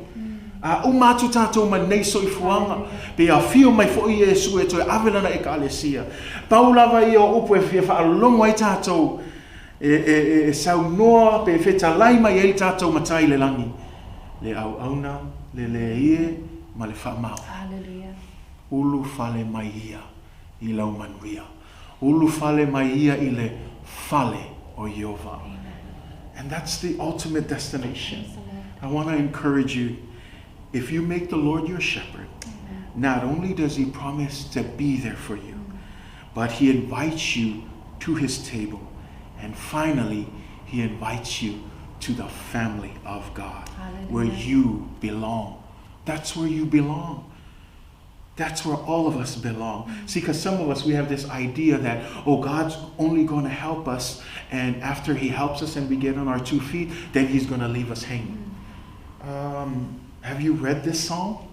A uma atu tātou ma nei soifuaga, pe afio mai foi Iesu e toe ave lana Ekalesia. Pau lava ia o upu e fia faalologo ai tātou e, e, e, e saunoa pe fetalai mai ai tātou matai i le lagi. Le auauna, le le ie, ma le faamao. Hallelujah. Ulu fale mai ia i lau manuia. Ulu fale mai ia i le fale o Ieova. And that's the ultimate destination. I want to encourage you if you make the Lord your shepherd, Amen. not only does he promise to be there for you, but he invites you to his table. And finally, he invites you to the family of God, Hallelujah. where you belong. That's where you belong. That's where all of us belong. Mm-hmm. See, because some of us, we have this idea that, oh, God's only going to help us. And after He helps us and we get on our two feet, then He's going to leave us hanging. Mm-hmm. Um, have you read this song?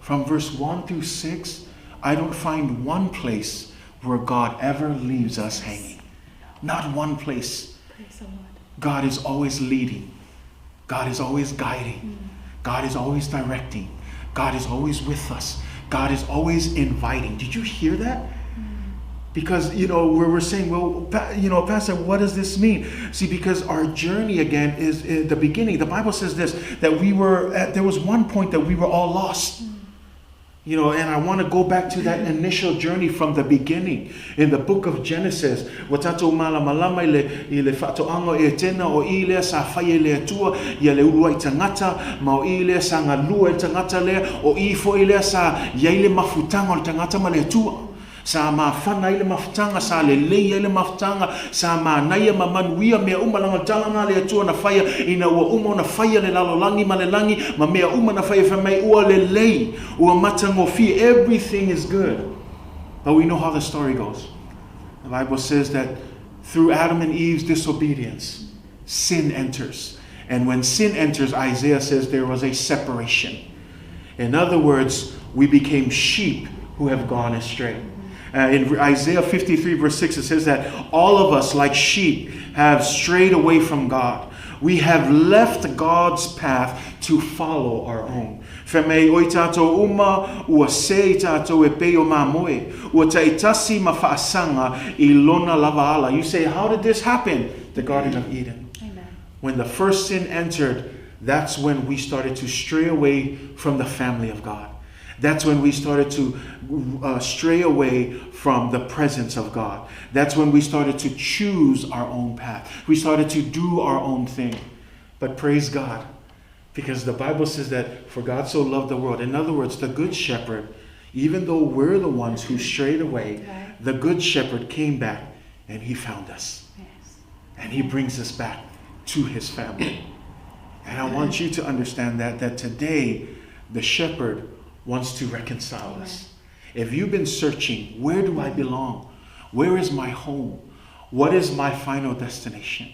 From verse 1 through 6, I don't find one place where God ever leaves us hanging. Not one place. God is always leading. God is always guiding. Mm. God is always directing. God is always with us. God is always inviting. Did you hear that? Because, you know, where we're saying, well, you know, Pastor, what does this mean? See, because our journey again is, is the beginning. The Bible says this that we were, at, there was one point that we were all lost. Mm. You know, and I want to go back to that initial journey from the beginning. In the book of Genesis, ua tatou malamalama i le, i le faatoaga o Etena, o i lea sa fai e le Atua ia le uluai tagata, ma o i lea sa galue ai le tagata lea, o i foi lea sa i ai le mafutaga o le tagata ma le Atua. Sa mafana ai le mafutaga, sa lelei ai le mafutaga, sa manaia ma manuia mea uma leaga o le tala lena a le Atua na faia ina ua uma ona faia le lalolagi ma le lagi ma mea uma na faia fai mai ua lelei, ua matagofie, everything is good. But we know how the story goes. The Bible says that through Adam and Eve's disobedience, sin enters. And when sin enters, Isaiah says there was a separation. In other words, we became sheep who have gone astray. In Isaiah 53, verse 6, it says that all of us, like sheep, have strayed away from God. We have left God's path to follow our own. Fai mai o i tātou uma, ua sē i tātou e pei o māmoe. Ua ta'itasi ma fa'asaga i lona lava ala. You say, how did this happen? The Garden of Eden. Amen. When the first sin entered, that's when we started to stray away from the family of God. That's when we started to stray away from the presence of God. That's when we started to choose our own path. We started to do our own thing. But praise God, because the Bible says that for God so loved the world. In other words, the Good Shepherd, even though we're the ones who strayed away, Right. the Good Shepherd came back and he found us. Yes. And he brings us back to his family. And I want you to understand that today, the shepherd wants to reconcile us. If you've been searching, where do I belong? Where is my home? What is my final destination?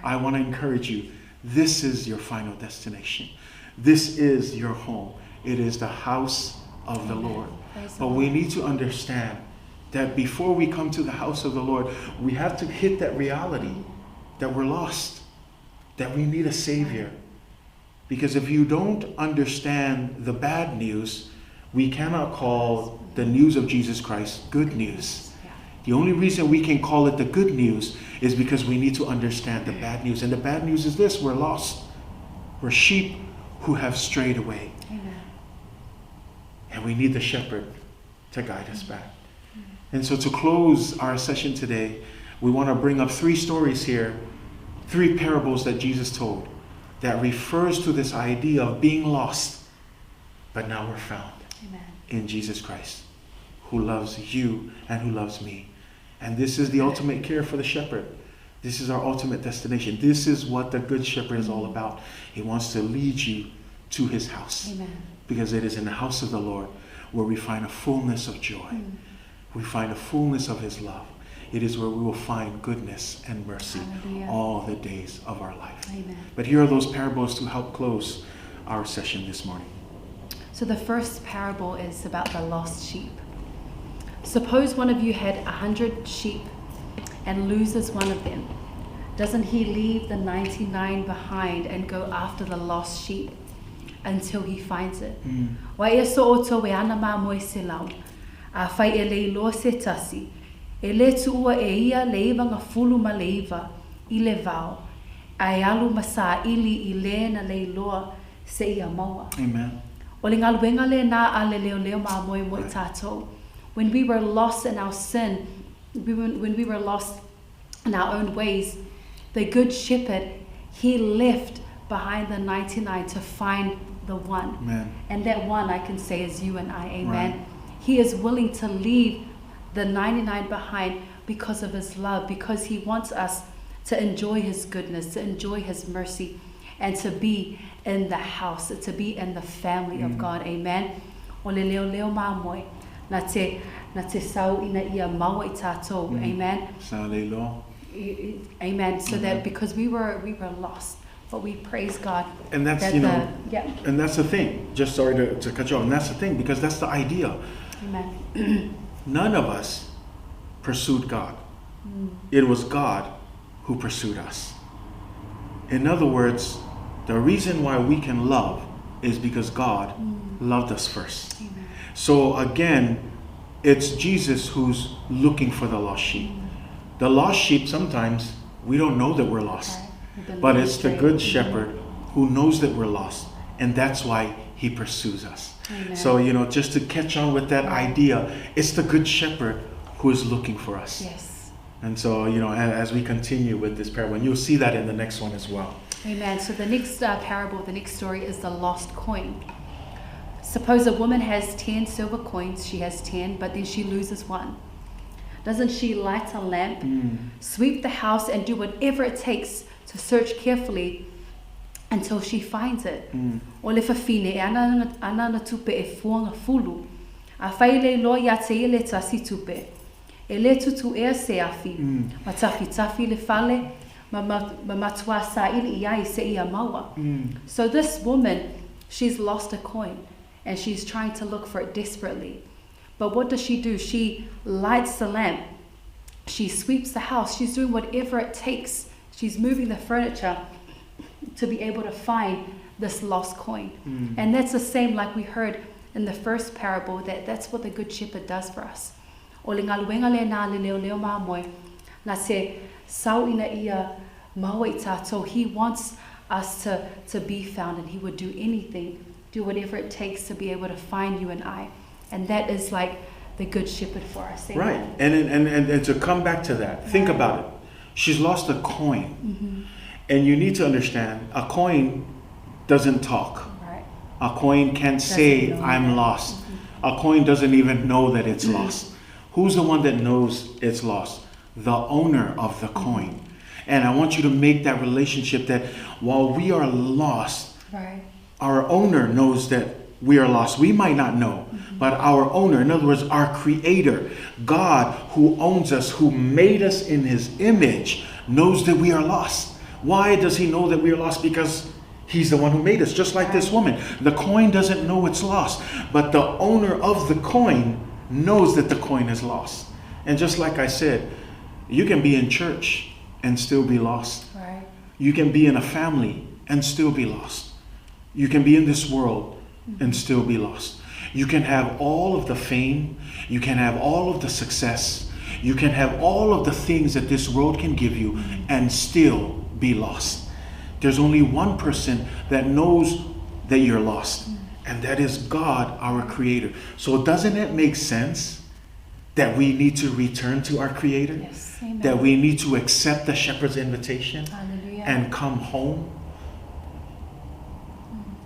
I want to encourage you. This is your final destination. This is your home. It is the house of the Lord. Praise the But we need to understand that before we come to the house of the Lord, we have to hit that reality that we're lost, that we need a Savior. Because if you don't understand the bad news, we cannot call the news of Jesus Christ good news. Yeah. The only reason we can call it the good news is because we need to understand the bad news. And the bad news is this: we're lost. We're sheep who have strayed away. Amen. And we need the shepherd to guide us back. And so to close our session today, we want to bring up three stories here, three parables that Jesus told that refers to this idea of being lost, but now we're found. Amen. In Jesus Christ, who loves you and who loves me. And this is the ultimate care for the shepherd. This is our ultimate destination. This is what the Good Shepherd is all about. He wants to lead you to his house. Amen. Because it is in the house of the Lord where we find a fullness of joy. We find a fullness of his love. It is where we will find goodness and mercy Hallelujah. all the days of our life. Amen. But here are those parables to help close our session this morning. So the first parable is about the lost sheep. Suppose one of you had 100 sheep and loses one of them. Doesn't he leave the 99 behind and go after the lost sheep until he finds it? Wa e so o tō e ana mā moe se lau. A whai e le iloa se tasi. E le tuua e ia le iwa ngā fulu ma le iwa i le vao. A e alu ma sa ili i le na le iloa se ia maua. Amen. O le ngaluenga le nā a le leo leo mā moe mo i tātou. When we were lost in our sin, when we were lost in our own ways, the Good Shepherd, he left behind the 99 to find the one. Amen. And that one, I can say, is you and I. Amen. Right. He is willing to leave the 99 behind because of his love, because he wants us to enjoy his goodness, to enjoy his mercy, and to be in the house, to be in the family of God. Amen. O le leo leo mā moe, na te, na te sau ina ia maua i tātou. Amen. Sa le lo. Amen. So that because we were lost, but we praise God. And that's, that you know, the, yeah. And that's the thing. Just sorry to cut you off. And that's the thing, because that's the idea. Amen. None of us pursued God. It was God who pursued us. In other words, the reason why we can love is because God loved us first. Amen. So again, it's Jesus who's looking for the lost sheep. The lost sheep, sometimes we don't know that we're lost. Right. We've been But led it's the astray. Good Shepherd who knows that we're lost, and that's why he pursues us. Amen. So, just to catch on with that idea, it's the Good Shepherd who is looking for us. Yes. And so, as we continue with this parable, and you'll see that in the next one as well. Amen. So the next parable, the next story is the lost coin. Suppose a woman has 10 silver coins. She has 10, but then she loses one. Doesn't she light a lamp, sweep the house, and do whatever it takes to search carefully until she finds it? O le whawhine, e ana na tupe e fuanga fulu. A whai le loa ia te ia le tasi tupe. E le tutu ea se afi. Ma tawhi tawhi le fale, ma matua sa ili i ai se ia maua. So this woman, she's lost a coin. And she's trying to look for it desperately. But what does she do? She lights the lamp. She sweeps the house. She's doing whatever it takes. She's moving the furniture to be able to find this lost coin. And that's the same like we heard in the first parable, that that's what the good shepherd does for us. O le galuega lena a le leoleo mamoe, na te sau ina ia maua i tātou. He wants us to be found, and he would do anything, do whatever it takes to be able to find you and I. And that is like the good shepherd for us. Amen. Right. And to come back to that, think about it. She's lost a coin. And you need to understand, a coin doesn't talk. A coin can't Doesn't say, know I'm that. lost. A coin doesn't even know that it's lost. Who's the one that knows it's lost? The owner of the coin. And I want you to make that relationship that while we are lost, our owner knows that we are lost. We might not know, but our owner, in other words, our creator, God who owns us, who made us in his image, knows that we are lost. Why does he know that we are lost? Because he's the one who made us, just like this woman. The coin doesn't know it's lost, but the owner of the coin knows that the coin is lost. And just like I said, you can be in church and still be lost. You can be in a family and still be lost. You can be in this world and still be lost. You can have all of the fame. You can have all of the success. You can have all of the things that this world can give you and still be lost. There's only one person that knows that you're lost, and that is God, our Creator. So doesn't it make sense that we need to return to our Creator? Yes, amen. That we need to accept the shepherd's invitation Hallelujah. and come home?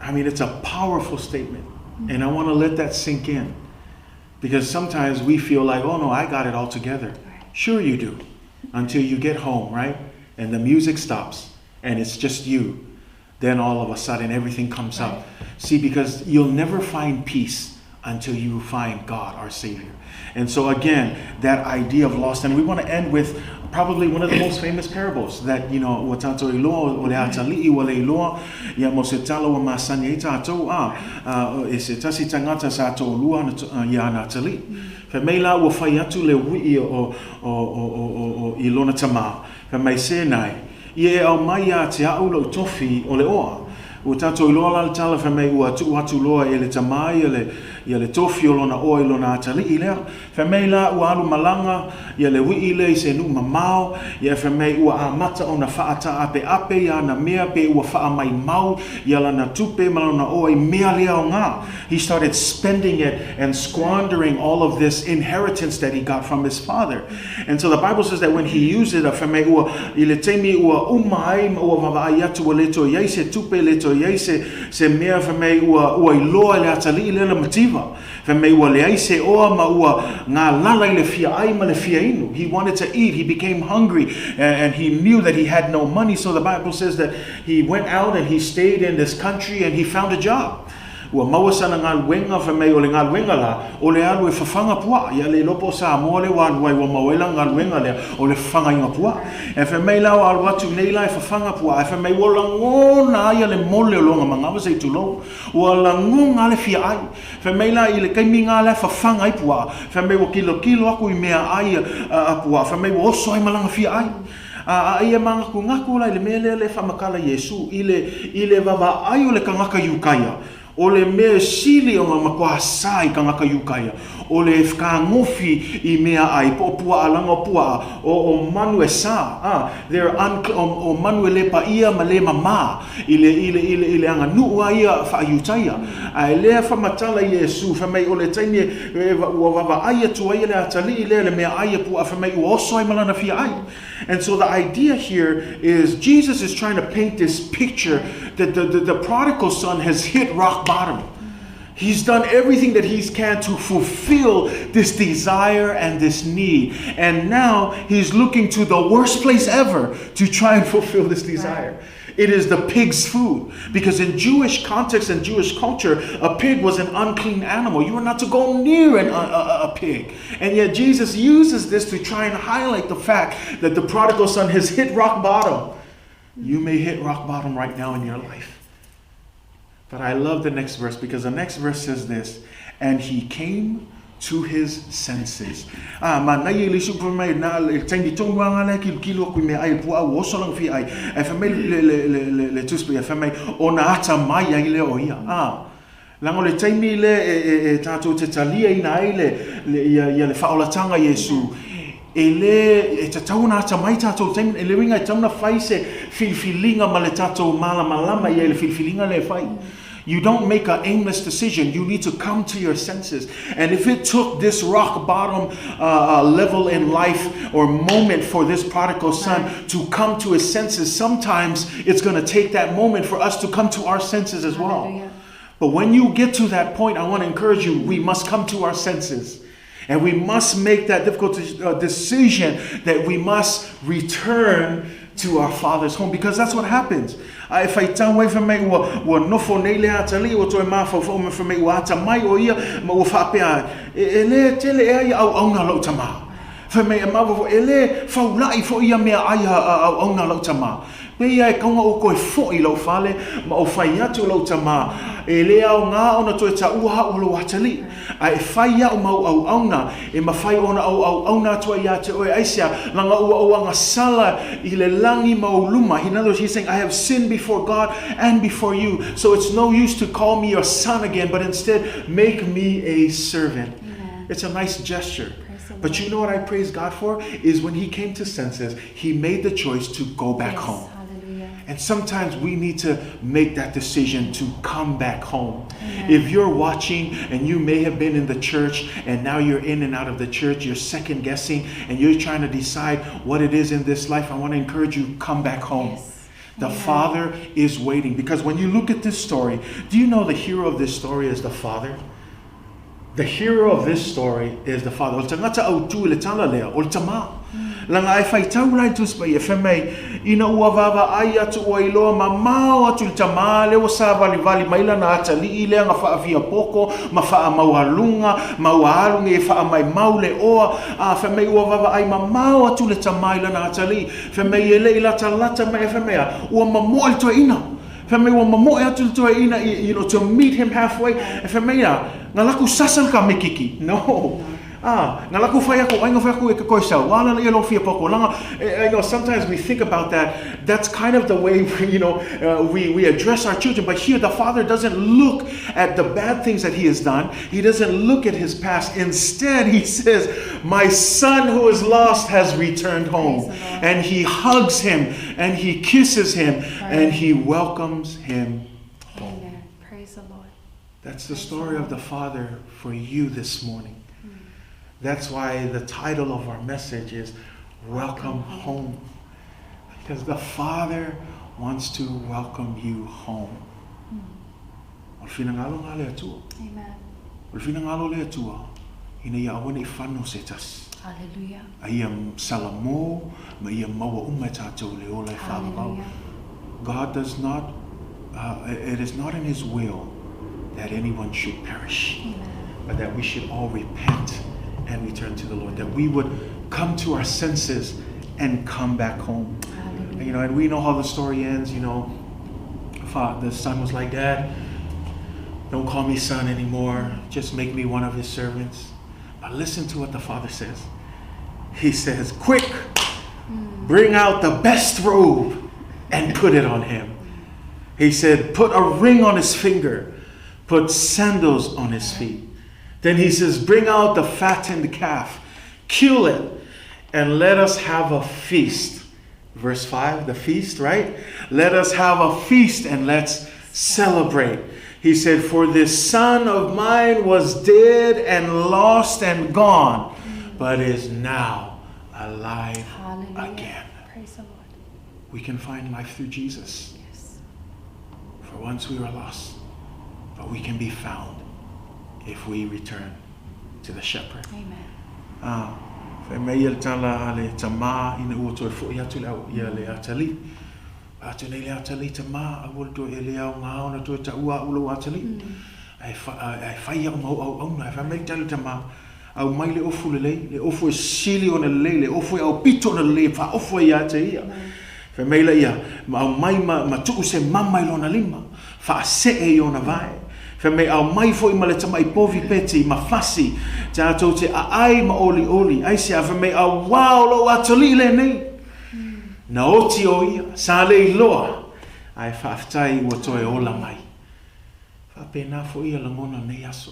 It's a powerful statement, and I want to let that sink in, because sometimes we feel like, oh no, I got it all together. Sure you do, until you get home, right? And the music stops, and it's just you. Then all of a sudden, everything comes up. See, because you'll never find peace until you find God, our Savior. And so again, that idea of lost, and we want to end with probably one of the most famous parables that, you know, ua tātou iloa, o le atali'i ua le iloa, ia mo se tala ua masani ai tātou, e se tasi tangata sa tōlua na ia na atali'i. Fa mei la ua whai atu le ui o i lona tamā. Fa mei se nai, ia e au mai a te au lau tofi o le oa. Ua tātou iloa la le tala fa mei ua tu atu loa e le tamā ia le tofi o lona oa i lona atali'i lea. Fa mei la ua alu malanga ia le wii le i se nu mamao, ia fa mei ua amata o na whaata ape ape ia na mea pe ua whaa mai mau ia lana tupe ma lona oa i mea lea o ngā. He started spending it and squandering all of this inheritance that he got from his father. And so the Bible says that when he used it, fa mei ua i le teimi ua uma ai ma ua vavaai atu ua le toi ai se tupe le toi ai se mea fa mei ua iloa le atali'i le mativa. Fa mei ua le ai se oa ma ua ngā lala i le fia ai ma le fia inu. He wanted to eat. He became hungry and he knew that he had no money. So the Bible says that he went out and he stayed in this country and he found a job. Ua maua sana ngā luenga fa mei o le ngā luenga la, o le alu e whawhanga pua. Ia le lopo sa moa le wālu ai ua mauela ngā luenga lea, o le whawhanga inga pua. E fa mei la o alu atu nei la e whawhanga pua. E fa mei ua langona ai le mole o longa mangawa se i tulou. Ua langonga le fia ai. Fa mei la i le kaimi ngā le whawhanga ai pua. Fa mei ua kilo kilo aku i mea ai a pua. Fa mei ua oso ai malanga fia ai. A ia mangaku ngaku la i le mea lea le whamakala Yesu i le wawa ai o le kangaka iukaia. O le mea sili o ngā makoa sa i kangaka iukaia. O le whakangofi i mea ai, po pua alanga pua o manu e sa. They're o manu e le pa ia ma le mama. I le anga nuu a ia wha iutaia. A e lea whamatala i Yesu, wha mei o le taimi e ua wawa ai atu ai le atali i lea le mea ai e pua, wha mei ua oso ai malana fia ai. And so the idea here is Jesus is trying to paint this picture that the prodigal son has hit rock bottom. He's done everything that he can to fulfill this desire and this need. And now he's looking to the worst place ever to try and fulfill this desire. It is the pig's food. Because in Jewish context and Jewish culture, a pig was an unclean animal. You were not to go near a pig. And yet Jesus uses this to try and highlight the fact that the prodigal son has hit rock bottom. You may hit rock bottom right now in your life. But I love the next verse because the next verse says this, and he came to his senses. Ah, manaia i le isi upu fai mai, na le taimi tonu lava la e kilokilo aku i meaai i le puaa ua oso lana fia ai. Ae fai mai le, le, le, le, le Tusi Paia, fai mai, ona atamai ai lea o ia. Ah, leaga o le taimi lea e, e, e tatou te taliaina ai le, le, ia, ia le faaolataga Iesu, E le, e tatau ona atamai tatou i taimi, e le uiga e tatau ona fai se filifiliga ma le tatou malamalama i ai i le filifiliga lea e fai. You don't make a aimless decision, you need to come to your senses. And if it took this rock bottom level in life or moment for this prodigal son to come to his senses, sometimes it's going to take that moment for us to come to our senses as well. But when you get to that point, I want to encourage you, we must come to our senses. And we must make that difficult decision that we must return to our father's home because that's what happens. A e faitau ai fai mai ua, ua nofo nei le atalii ua toe mafaufau mai fai mai ua atamai o ia ma ua faapea e, e le tele ea ia auauna a lou tamā. Fai mai e mafaufau e le faula'i foi ia meaai a, a auauna a lou tamā. Pei e kauga ou toe foʻi i lou fale ma ou fai atu i lou tamā, E le aoga ona toe taua a'u o lou atalii, a e fai iaʻu ma ou auauna, e mafai ona ou auauna atu ai iā te oe, aisea, laga ua ou agasala i le lagi ma ou luma. In other words, he's saying, I have sinned before God and before you, so it's no use to call me your son again, but instead make me a servant. Amen. It's a nice gesture. But you know what I praise God for? Is when he came to senses, he made the choice to go back yes, home. Hallelujah. And sometimes we need to make that decision to come back home. Amen. If you're watching and you may have been in the church and now you're in and out of the church, you're second guessing and you're trying to decide what it is in this life, I want to encourage you come back home. Yes. The Amen. Father is waiting because when you look at this story, do you know the hero of this story is the Father? The hero of this story is the father. O le tagata autu i le tala lea, o le tamā. Leaga e faitau la i Tusi Paia, fai mai, ina ua vaavaai atu ua iloa mamao atu i le tamā lea ua savalivali mai lana atalii lea na faafiapoko ma faamaualuga ma ua alu nei e faamaimau le oa, a fai mai ua vaavaai mamao atu le tamā i lana atalii, fai mai e le i latalata mai, a fai mai a, ua mamoe le toeaina. Fai mai ua mamoe atu le toeaina you know, to meet him halfway. E fai mai ia, na laku sasa le kamikiki. No. Ah, na laku fai aku, ainga fai aku e ke koe sau. Wala la ia lo fia poko. Langa, I know sometimes we think about that. That's kind of the way, you know, we, we address our children. But here the father doesn't look at the bad things that he has done. He doesn't look at his past. Instead, he says, my son who is lost has returned home. And he hugs him and he kisses him and he welcomes him home. Amen. Praise the Lord. That's the story of the Father for you this morning. That's why the title of our message is Welcome Home. Because the Father wants to welcome you home. O le finagalo lena a le Atua. Amen. O le finagalo o le Atua, ina ia aua ne i fano se tasi. Hallelujah. A ia salamo ma ia maua uma e tatou le ola e faavavau. God does not, it is not in His will that anyone should perish, Amen. but that we should all repent and return to the Lord, that we would come to our senses and come back home. Hallelujah. You know, and we know how the story ends, you know, the son was like, Dad, don't call me son anymore. Just make me one of his servants. But listen to what the father says. He says, quick, bring out the best robe and put it on him. He said, put a ring on his finger, put sandals on his feet. Then he says, bring out the fattened calf, kill it, and let us have a feast. Verse 5, the feast, right? Let us have a feast and let's celebrate. He said, for this son of mine was dead and lost and gone, but is now alive Hallelujah. again. Praise the Lord. We can find life through Jesus. Yes. For once we were lost, but we can be found if we return to the shepherd. Amen. Ah, fai mai ia le tala a le tamā ina ua toe foʻi atu le au, ia le atalii. Atu nei le atalii tamā, aua le toe e le aoga ona toe taua a'u lou atalii. Ae fa, ae fai a'u ma ou auauna, ae fai mai le tala i le tamā, Aumai le ofu lelei, le ofu e sili ona lelei, le ofu e aupito ona lelei e faaofu ai ia te ia. Fai mai laia, ma aumai ma, ma tuu se mama i lona lima. Faasee i ona vae. Fai mai, Aumai foi ma le tamai povi peti ma fasi, tatou te aai ma olioli. Aisea? Fai mai, Auā o lou atalii lenei. Na oti o ia, sa le iloa, ae faafetai ua toe ola mai. Faapena foi ia lagona o nei aso.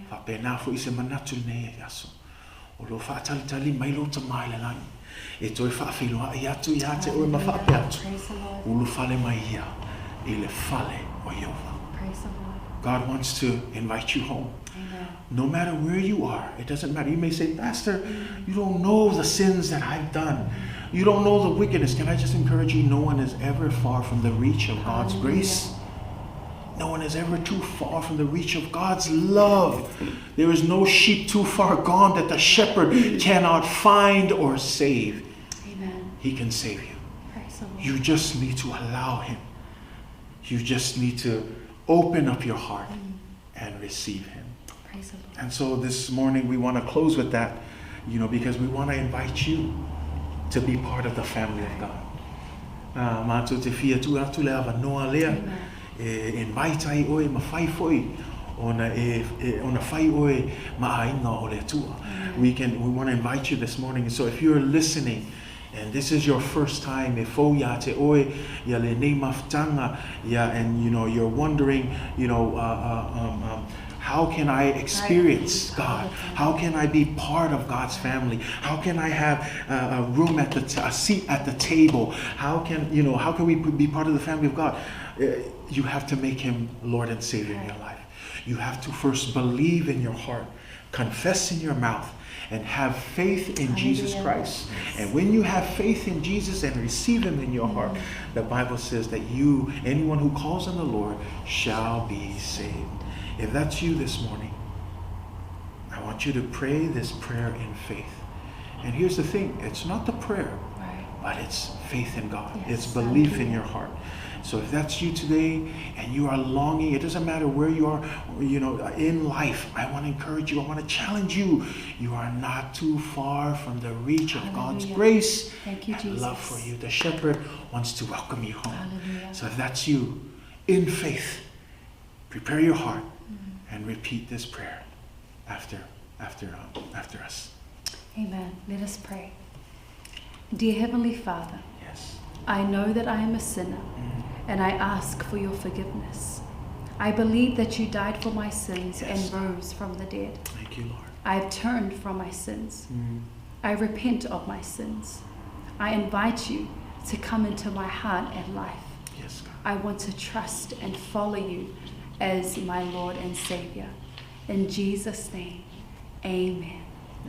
Faapena foi se manatu i nei aso. O lo o faatalitali mai lou Tama i le lagi e toe faafeiloai atu iā te oe ma faapea atu, Ulufale mai ia i le fale o Ieova. God wants to invite you home. No matter where you are, it doesn't matter. You may say, Pastor, you don't know the sins that I've done. You don't know the wickedness. Can I just encourage you? No one is ever far from the reach of God's grace. No one is ever too far from the reach of God's love. There is no sheep too far gone that the shepherd cannot find or save. Amen. He can save you. Praise the Lord. You just need to allow him. You just need to open up your heart and receive him. Praise the Lord. And so this morning we want to close with that, you know, because we want to invite you to be part of the family of God. Matou te fia tuu atu le avanoa lea e invite ai oe ma fai foi ona e, e ona fai oe ma aiga o le Atua. We can we want to invite you this morning. So if you're listening and this is your first time e fou iā te oe ia lenei mafutaga ia and you know you're wondering you know how can I experience God? How can I be part of God's family? How can I have a room at the a seat at the table? How can you know how can we be part of the family of God? You have to make him Lord and Savior in your life. You have to first believe in your heart, confess in your mouth, and have faith in Jesus Christ. And when you have faith in Jesus and receive him in your heart, the Bible says that you, anyone who calls on the Lord, shall be saved. If that's you this morning, I want you to pray this prayer in faith. And here's the thing, it's not the prayer, but it's faith in God. Yes. It's belief in your heart. So if that's you today and you are longing, it doesn't matter where you are, you know, in life, I want to encourage you, I want to challenge you. You are not too far from the reach of God's grace Thank you, and love Jesus. for you. The shepherd wants to welcome you home. Hallelujah. So if that's you, in faith, prepare your heart and repeat this prayer after us. Amen. Let us pray. Dear Heavenly Father, Yes. I know that I am a sinner, and I ask for your forgiveness. I believe that you died for my sins Yes. and rose from the dead. Thank you, Lord. I have turned from my sins. I repent of my sins. I invite you to come into my heart and life. Yes, God. I want to trust and follow you as my Lord and Savior. In Jesus' name, amen.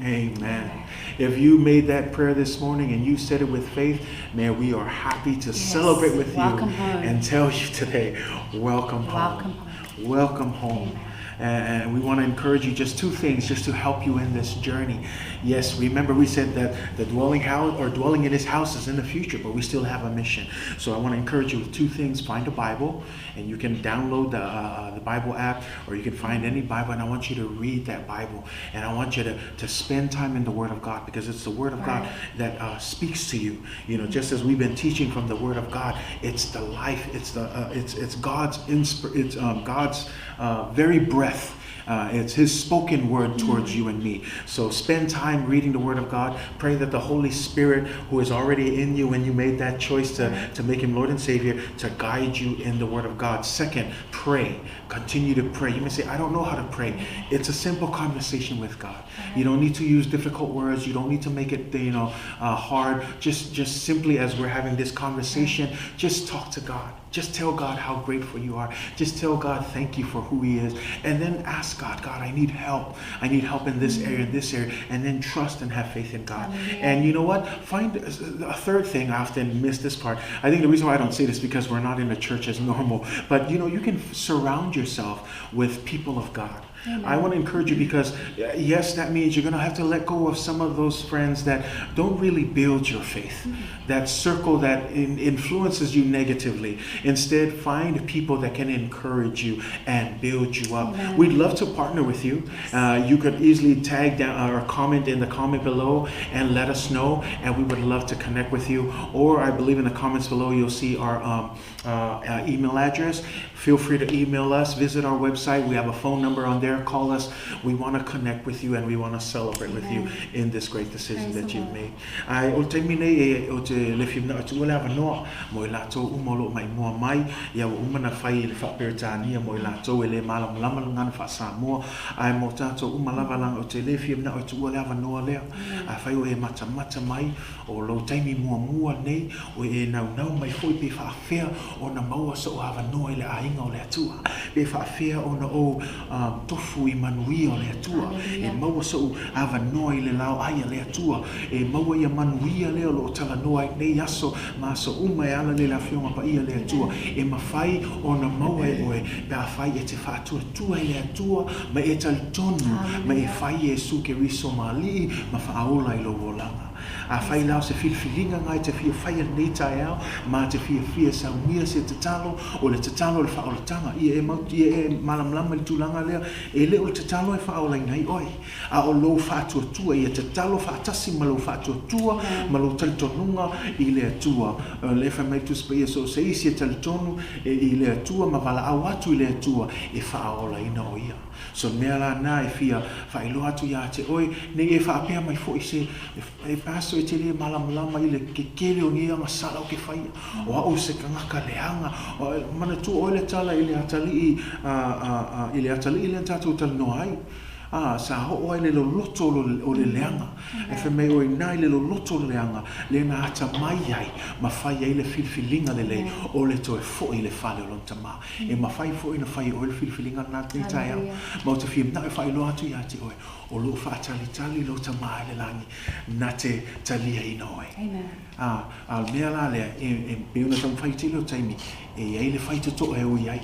Amen. If you made that prayer this morning and you said it with faith, man, we are happy to Yes. celebrate with you Welcome home. and tell you today, welcome home. Welcome home. Welcome home. Amen. And we want to encourage you just two things just to help you in this journey. Yes, remember we said that the dwelling house or dwelling in his house is in the future, but we still have a mission. So I want to encourage you with two things. Find a Bible, and you can download the Bible app, or you can find any Bible, and I want you to read that Bible. And I want you to spend time in the Word of God, because it's the Word of God that speaks to you. You know, just as we've been teaching from the Word of God, it's the life, it's the it's God's it's God's very breath. It's his spoken word towards you and me. So spend time reading the Word of God. Pray that the Holy Spirit, who is already in you when you made that choice to make him Lord and Savior, to guide you in the Word of God. Second, pray. Continue to pray. You may say, I don't know how to pray. It's a simple conversation with God. You don't need to use difficult words. You don't need to make it, hard. Just simply as we're having this conversation, just talk to God. Just tell God how grateful you are. Just tell God thank you for who he is. And then ask God, God, I need help. I need help in this area, in this area. And then trust and have faith in God. Hallelujah. And you know what? Find a third thing. I often miss this part. I think the reason why I don't say this is because we're not in a church as normal. But you can surround yourself with people of God. I want to encourage you because, yes, that means you're going to have to let go of some of those friends that don't really build your faith, that circle that influences you negatively. Instead, find people that can encourage you and build you up. Amen. We'd love to partner with you. You could easily tag down or comment in the comment below and let us know, and we would love to connect with you. Or I believe in the comments below, you'll see our email address. Feel free to email us, visit our website. We have a phone number on there. Call us. We want to connect with you, and we want to celebrate with you Amen. in this great decision Praise that the you've Lord. made. Ae o le taimi nei e o te le fia manao e tuua le avanoa mo i latou uma o lo o maimoa mai, ia ua uma na fai i le faa-Peretania mo i latou e le malamalama le gagana faa-Samoa, ae mo tatou uma lava leaga o te le fia manao e tuua le avanoa lea. Afai o e matamata mai, o lou taimi muamua lenei, o e naunau mai foi pe faafefea ona maua sou avanoa i le aiga o le Atua, pe faafefea ona ou tofu i manuia o le Atua, e maua sou avanoa i le laoai a le Atua, e maua ia manuia lea o lo o talanoa ai nei aso ma aso uma e ala nei le Afioga Paia a le Atua, e mafai ona maua e oe pe afai e te faatuatua i le Atua ma e talitonu ma e fai Iesu Keriso ma Alii ma faaola i lou olaga. Afai la o se filifiliga na e te fia faia lenei taeao, ma te fiafia saunia se tatalo, o le tatalo o le faaolataga, ia e mau, ia e malamalama i le tulaga lea, e le o le tatalo e faaolaina ai oe, a o lou faatuatua, ia tatalo faatasi ma lou faatuatua ma lou talitonuga i le Atua. O lea e fai mai le Tusi Paia, so o se isi e talitonu i le Atua ma valaau atu i le Atua, e faaolaina o ia. So mea la na e fia faailoa atu ia te oe, nei e faapea mai foi se e pastor e te le malamalama i le kekele o nei agasala o ke faia. O a'u se tagata leaga, manatua oe le tala i le atalii i le atalii lea na tatou talanoa ai. A, sa oo ai le loloto o le leaga. E fai mai o i ina i le loloto o le leaga lea na atamai ai ma fai ai le filifiliga lelei o le toe foi i le fale o lona tama. E mafai foi ona fai e oe le filifiliga lena lenei taeao. Ma ou te fia manao e faailoa atu ia te oe, o lo o faatalitali lou Tama i le lagi na te taliaina oe. A, a o le mea la lea, e, e pei ona taumafai i tele o taimi, e i ai le faitotoa e ui ai.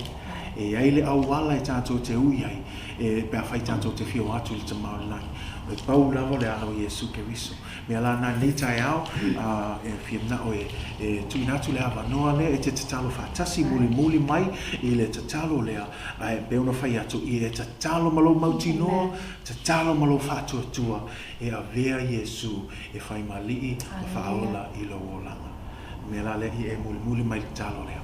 E i ai le auala e tatou te ui ai, e, pe afai tatou te fia o atu i le Tama o le lagi. E pau lava o le ala o Iesu Keriso. Mea la na nei taeao, a, e fia manao e, e tuuina atu le avanoa lea e te tatalo faatasi mulimuli mai i le tatalo lea, ae pei ona fai atu, ia e tatalo ma lou mautinoa, tatalo ma lou faatuatua, e avea Iesu e fai ma Alii ma faaola i lou olaga. Mea la lea, ia e mulimuli mai le tatalo lea.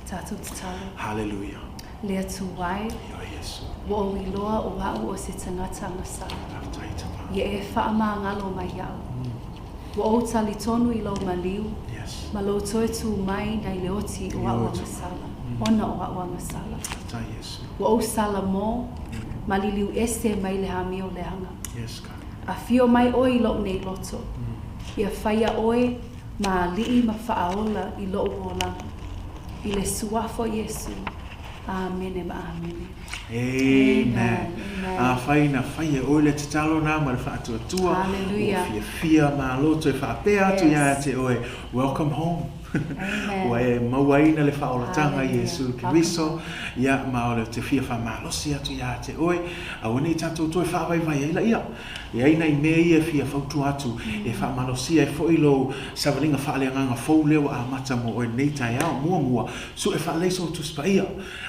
Tatou tatalo. Hallelujah. Le Atua e. Ioe Iesu. Ua ou iloa o a'u o se tagata agasala. Faafetai Tama. Ia e faamagalo mai iaʻu. Ua ou talitonu i lou maliu. Yes. Ma lou toe tū mai nai le oti o a'u agasala, ona o a'u agasala. Faafetai Iesu. Ua ou salamo, ma liliu ese mai le amio leaga. Yes, God. Afio mai oe i loʻu nei loto. Ia faia oe ma alii ma faaola i loʻu olaga. I le suafa o Iesu. Amene ma amene. Amen. Afai na fai e oe le tatalo na ma le faatuatua, Hallelujah. ua fiafia malo toe faapea atu Yes. ia te oe, welcome home. Amen. Ua e mauaina le faaolataga i Hallelujah. Iesu Keriso, ia ma o le te fia faamalosi atu ia te oe, aua nei tatou toe faavaivai ai laia. E ai nai mea ia e fia fautua atu, e faamalosia ai foi lou savaliga faaleagaga fou lea ua amata mo oe nei taeao. Muamua, sue faalelei sou Tusi Paia.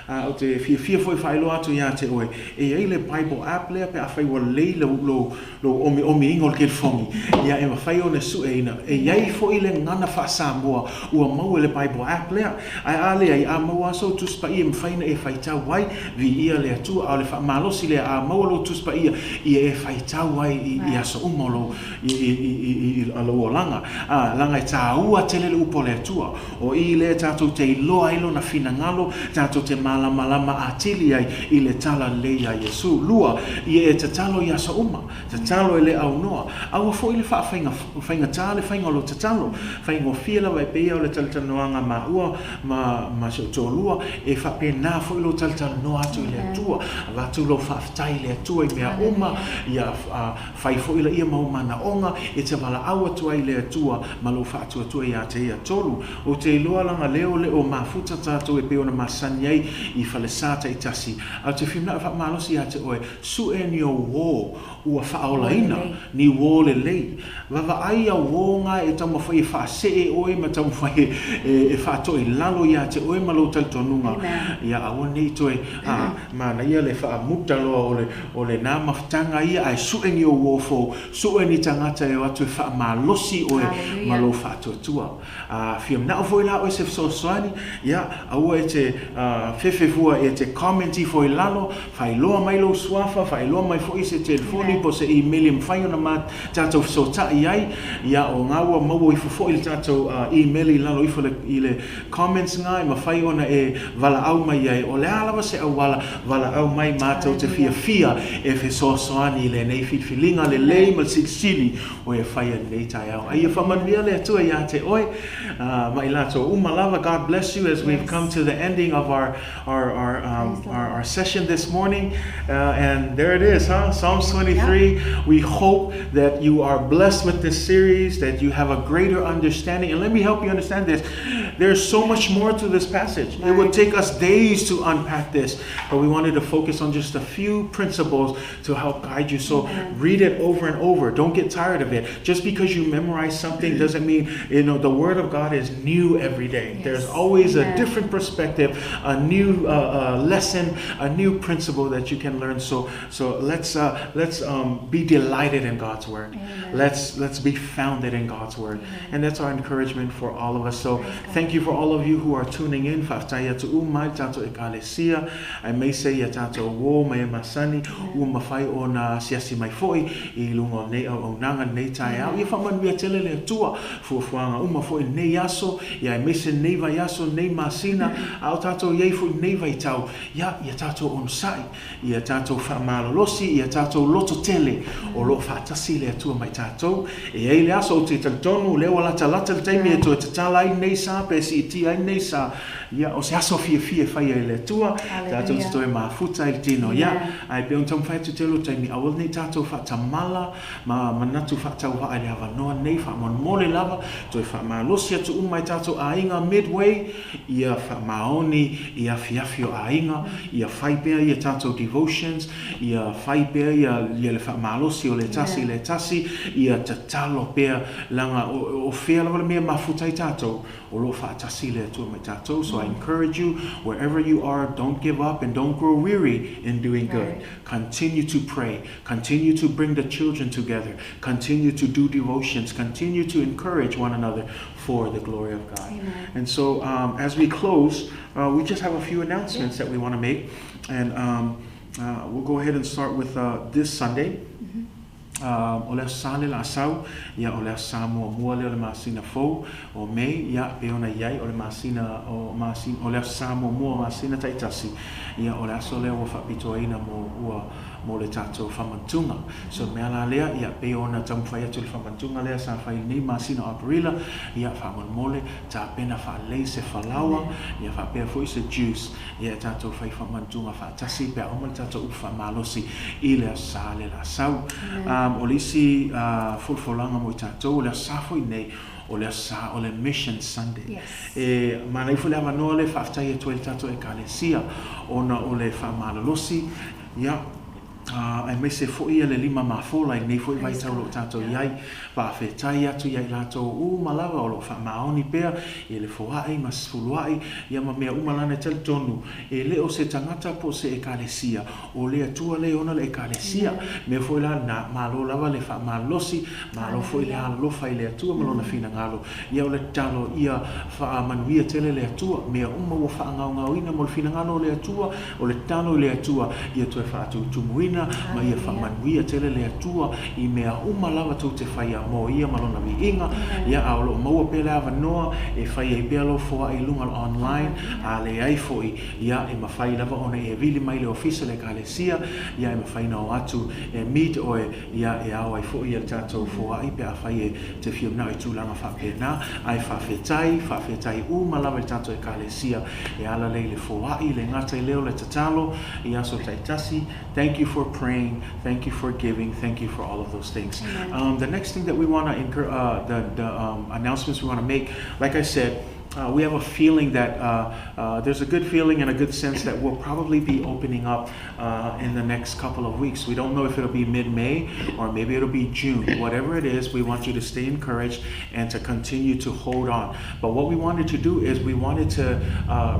A ou te fiafia foi e faailoa atu ia te oe, e i ai le Bible app lea pe afai ua lelei lou, lou, lou omiomiina o le kelefogi, ia e mafai ona sueina. E i ai foi le gagana faa-Samoa ua maua i le Bible app lea. Ae a leai, a maua lava sou Tusi Paia e mafai ona e faitau ai, Viia le Atua, a o le faamalosi lea, a maua lou Tusi Paia, ia e faitau ai i, i aso uma o lou, i, i, i, i, i lou olaga. A, leaga e tāua tele le upu a le Atua. O i lea tatou te iloa ai Lona finagalo, tatou te malamalama atili ai i le talalelei iā Iesu. Lua. toalua, ia e tatalo i aso uma. Tatalo e le aunoa. Aua foi le faafaiga, faigata le faiga o lou tatalo. Faigofie lava e pei o le talatalanoaga a maua ma, ma si ou toalua, e faapena foi lou talatalanoa atu i le Atua. Avatu lou faafetai i le Atua i mea uma, ia fai foi laia ma ou manaoga, e te valaau atu ai i le Atua ma lou faatuatua ia te Ia. 3. Ou te iloa laga leo le o mafuta tatou e pei ona masani ai i falesa taitasi, ae ou te fia manao e faamalosi ia te oe, Suʻe ni ou uō ua faaolaina, ni uō lelei. Vaavaai au uō ngā e taumafai e faasee oe ma taumafai e faatoilalo ia te oe ma lou talitonuga. Ia aua ne i toe manaia le faamuta loa o le, o lenā mafutaga ia, ae suʻe ni ou uō fou, suʻe ni tagata e o atu e faamalosi oe ma lou faatuatua. A fia manao foi la oe se fesoasoani, ia, aua e te fefefua e te comment ifo i lalo, faailoa mai lou suafa, faailoa mai foi se telefoni po o se imeli e mafai ona ma tatou fesootai ai. Ia, o nga ua maua ifo foi le tatou imeli i lalo ifo i le comments nga e mafai ona e valaau mai ai. O le a lava se auala, valaau mai matou te fiafia e fesoasoani i lenei filifiliga lelei ma le silisili o e faia i lenei taeao. A ia faamanuia le Atua iā te oe ma i latou uma lava. God bless you as we've come to the ending of our, our, our, our, our session this morning. And there it is, huh? Psalms 23. Yeah. We hope that you are blessed with this series, that you have a greater understanding. And let me help you understand this. There's so much more to this passage. Right. It would take us days to unpack this, but we wanted to focus on just a few principles to help guide you. So read it over and over. Don't get tired of it. Just because you memorize something doesn't mean, you know, the Word of God is new every day. Yes. There's always a different perspective, a new lesson, a new principle that you can learn. So, so let's, let's be delighted in God's Word. Amen. Let's, let's be founded in God's Word. Amen. And that's our encouragement for all of us. So thank you for all of you who are tuning in. Faafetai atu uma i tatou ekalesia, aemaise ia tatou uō ma e masani, ua mafai ona asiasi mai foi i luga o lenei auaunaga lenei taeao. Ia faamanuia tele le Atua, fuafuaga uma foi i lenei aso, ia aemaise lenei vaiaso, lenei masina, a o tatou i ai foi i lenei vaitau, ia, ia tatou onosai, ia tatou faamalolosi, ia tatou loto tele, o lo o faatasi le Atua ma i tatou. E i ai le aso ou te talitonu, o lea ua latalata le taimi e toe tatala ai lenei sa pe siitia ai lenei sa, Ia, o se aso fiafia e fai ai e le Atua, tatou te toe mafuta i le tino, ia, ae pei ona taumafai atu tele o taimi, aua nei tatou faatamala ma manatu faatauvaa i le avanoa nei, faamolemole lava, toe faamalosi atu uma i tatou aiga Midway, ia faamaoni i afiafi o aiga, ia fai pea ia tatou devotions, ia fai pea ia, ia le faamalosi o le tasi i le tasi, ia tatalo pea, leaga o, o fea lava le mea e mafuta ai tatou, O lo o faatasi le Atua ma i tatou. So I encourage you, wherever you are, don't give up and don't grow weary in doing good. Continue to pray. Continue to bring the children together. Continue to do devotions. Continue to encourage one another for the glory of God. Amen. And so as we close, we just have a few announcements that we want to make. And we'll go ahead and start with this Sunday. O le Aso Sa le lā sau, ia, o le Aso Sa muamua lea o le masina fou o Mei, ia, pei ona i ai, o le masina o masina, o le Aso Sa muamua o masina taitasi, ia, o le aso lea ua faapitoaina mo, ua, mo le tatou faamantuga. So, o le mea la lea, ia, pei ona taumafai atu i le faamantuga lea sa fai i lenei masina o Aperila, ia, faamolemole, tapena faalelei se falaoa, ia, faapea foi se juice, Ia e tatou fai faamantuga faatasi pe a uma le tatou upu faamalosi i le Aso Sa le la sau. O le isi folafolaga mo i tatou, o le Aso Sa foi nei, o le Aso Sa o le Mission Sunday. E manaia foi le avanoa lea e faafetai atu ai i le tatou Ekalesia ona o le faamalolosi, ia, aemaise foi le lima mafola i lenei foi vaitau o lo o tatou i ai. Faafetai atu ia i latou uma lava o lo o faamaoni pea i le foai ma sefuluai, ia ma mea uma lana e talitonu, e le o se tagata po o se ekalesia, o le Atua lea e ona le ekalesia. Mea foi la na, malo lava le faamalolosi, malo foi le alolofa i le Atua ma Lona finagalo. Ia o le tatalo ia faamanuia tele le Atua, mea uma ua faagaogaoina mo le finagalo o le Atua, o le tatalo i le Atua ia toe faatutumuina. faatupuina ma ia faamanuia tele le Atua i mea uma lava tou te faia mo Ia ma Lona viiga. Ia, a o lo o maua pea le avanoa e fai ai pea lou foai i luga o le online, a leai foi, ia, e mafai lava ona e vili mai i le ofisa o le Ekalesia, ia, e mafai ona o atu e meet oe, ia, e ao ai foi le tatou foai pe afai e te fia manao i tulaga faapena. Ae faafetai, faafetai uma lava i le tatou Ekalesia e ala lea i le foai, le gata i lea o le tatalo i aso taitasi. Thank you for praying, thank you for giving, thank you for all of those things. The next thing that we want to incur, the announcements we want to make, like I said, we have a feeling that there's a good feeling and a good sense that we'll probably be opening up in the next couple of weeks. We don't know if it'll be mid-May or maybe it'll be June. Whatever it is, we want you to stay encouraged and to continue to hold on. But what we wanted to do is we wanted to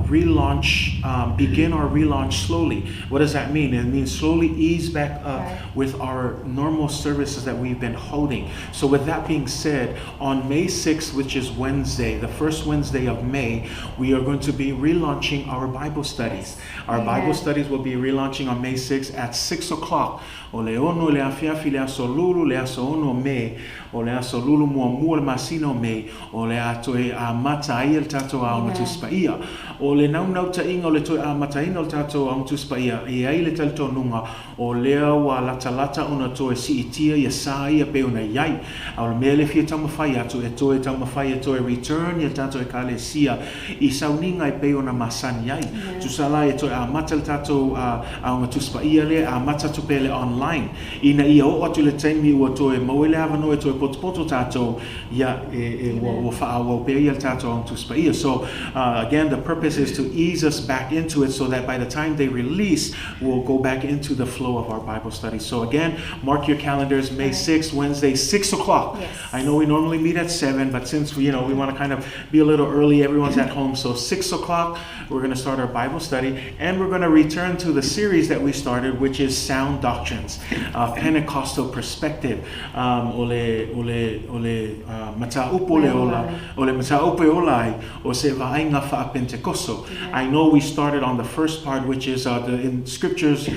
relaunch, begin our relaunch slowly. What does that mean? It means slowly ease back up with our normal services that we've been holding. So with that being said, on May 6th, which is Wednesday, the first Wednesday of May, we are going to be relaunching our Bible studies. Our Bible studies will be relaunching on May 6th at 6 o'clock. O le 6 le afiafi le aso Lulu, le aso 6 o Me, o le aso Lulu muamua le masina o Me, o le a toe amata ai le tatou Aoga Tusi Paia. O le naunautaiga o le toe amataina o le tatou Aoga Tusi Paia, e i ai le talitonuga o lea ua latalata ona toe siitia ia sa ia pei ona i ai. A o le mea le fia taumafai atu, e toe taumafai e toe return ia tatou Ekalesia i sauniga e pei ona masani ai. Tusa la e toe amata le tatou Aoga Tusi Paia lea, amata atu pea le online, ina ia oo atu i le taimi ua toe maua ai le avanoa e toe potopoto tatou, ia e ua faaauau pea ia le tatou Aoga Tusi Paia. So again, the purpose is to ease us back into it so that by the time they release, we'll go back into the flow of our Bible study. So again, mark your calendars, May 6th, Wednesday, 6 o'clock. I know we normally meet at 7, but since we want to kind of be a little early, everyone's at home, so 6 o'clock, we're going to start our Bible study, and we're going to return to the series that we started, which is Sound Doctrines, Pentecostal Perspective. O le, o le, o le mataupu le ola, o le mataupu e ola ai, o se vaaiga faa-Pentekoso. I know we started on the first part, which is the scriptures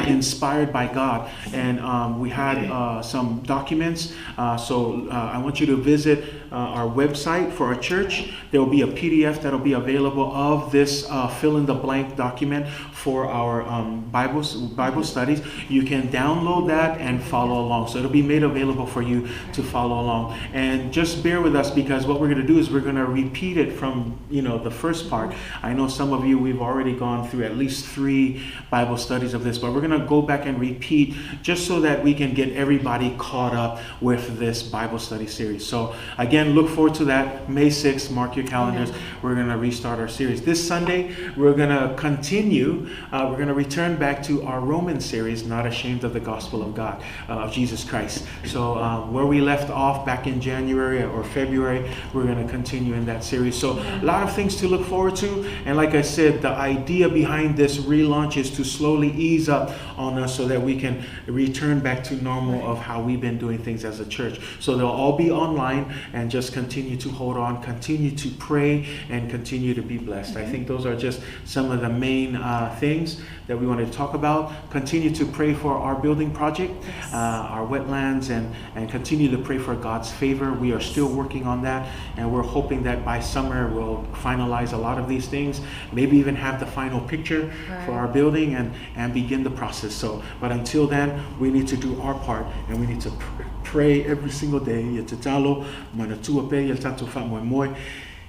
inspired by God, and we had some documents. So I want you to visit our website for our church. There will be a PDF that will be available of this fill in the blank document for our Bible studies. You can download that and follow along. So it'll be made available for you to follow along. And just bear with us, because what we're going to do is we're going to repeat it from the first part. I know some of you, we've already gone through at least three Bible studies of this, but we're going to go back and repeat just so that we can get everybody caught up with this Bible study series. So again, look forward to that. May 6th, mark your calendars. We're going to restart our series. This Sunday, we're going to continue. We're going to return back to our Roman series, Not Ashamed of the Gospel of God, of Jesus Christ. So where we left off back in January or February, we're going to continue in that series. So a lot of things to look forward to. And like I said, the idea behind this relaunch is to slowly ease up on us so that we can return back to normal of how we've been doing things as a church. So they'll all be online, and just continue to hold on, continue to pray, and continue to be blessed. I think those are just some of the main things that we wanted to talk about. Continue to pray for our building project, our wetlands, and continue to pray for God's favor. We are still working on that, and we're hoping that by summer we'll finalize a lot of these things, maybe even have the final picture for our building and begin the process. So, but until then, we need to do our part, and we need to pray every single day. Ia tatalo, manatua pea ia tatou faamoemoe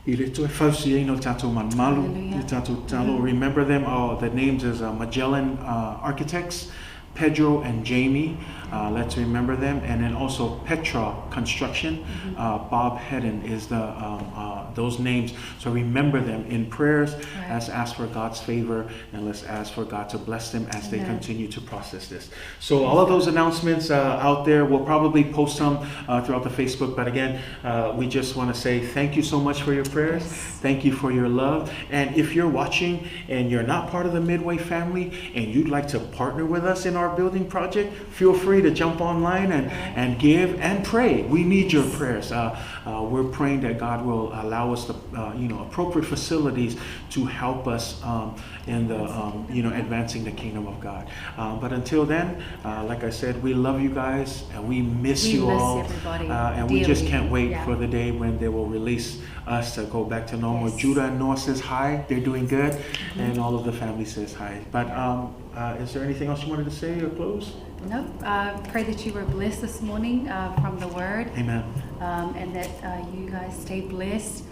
i le toe fausiaina o le tatou malumalu, Hallelujah. le tatou tatalo. Remember them, the names is Magellan Architects, Pedro and Jamie. Let's remember them. And then also Petra Construction. Bob Hedden is the those names. So remember them in prayers. Let's ask for God's favor, and let's ask for God to bless them as they Amen. Continue to process this. So all of those announcements out there, we'll probably post some throughout the Facebook. But again, we just want to say thank you so much for your prayers. Thank you for your love. And if you're watching and you're not part of the Midway family and you'd like to partner with us in our building project, feel free to jump online and, and give and pray. We need your prayers. We're praying that God will allow us the appropriate facilities to help us in the advancing the kingdom of God. But until then, like I said, we love you guys and we miss We you miss all. everybody And we just dearly. can't wait Yeah. for the day when they will release us to go back to normal. Yes. Judah and Noah says hi. They're doing good. And all of the family says hi. But is there anything else you wanted to say or close? No, pray that you were blessed this morning from the word. Amen. And that you guys stay blessed.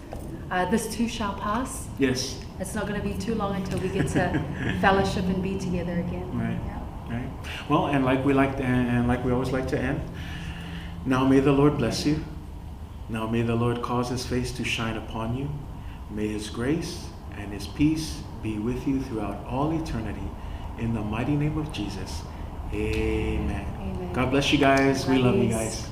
This too shall pass. Yes. It's not going to be too long until we get to fellowship and be together again. Right. Yeah. Right. Well, and like we like to, and like we always like to end. Now may the Lord bless you. Now may the Lord cause his face to shine upon you. May his grace and his peace be with you throughout all eternity. In the mighty name of Jesus. Amen. Amen. God bless you guys. We love you Love yous. guys.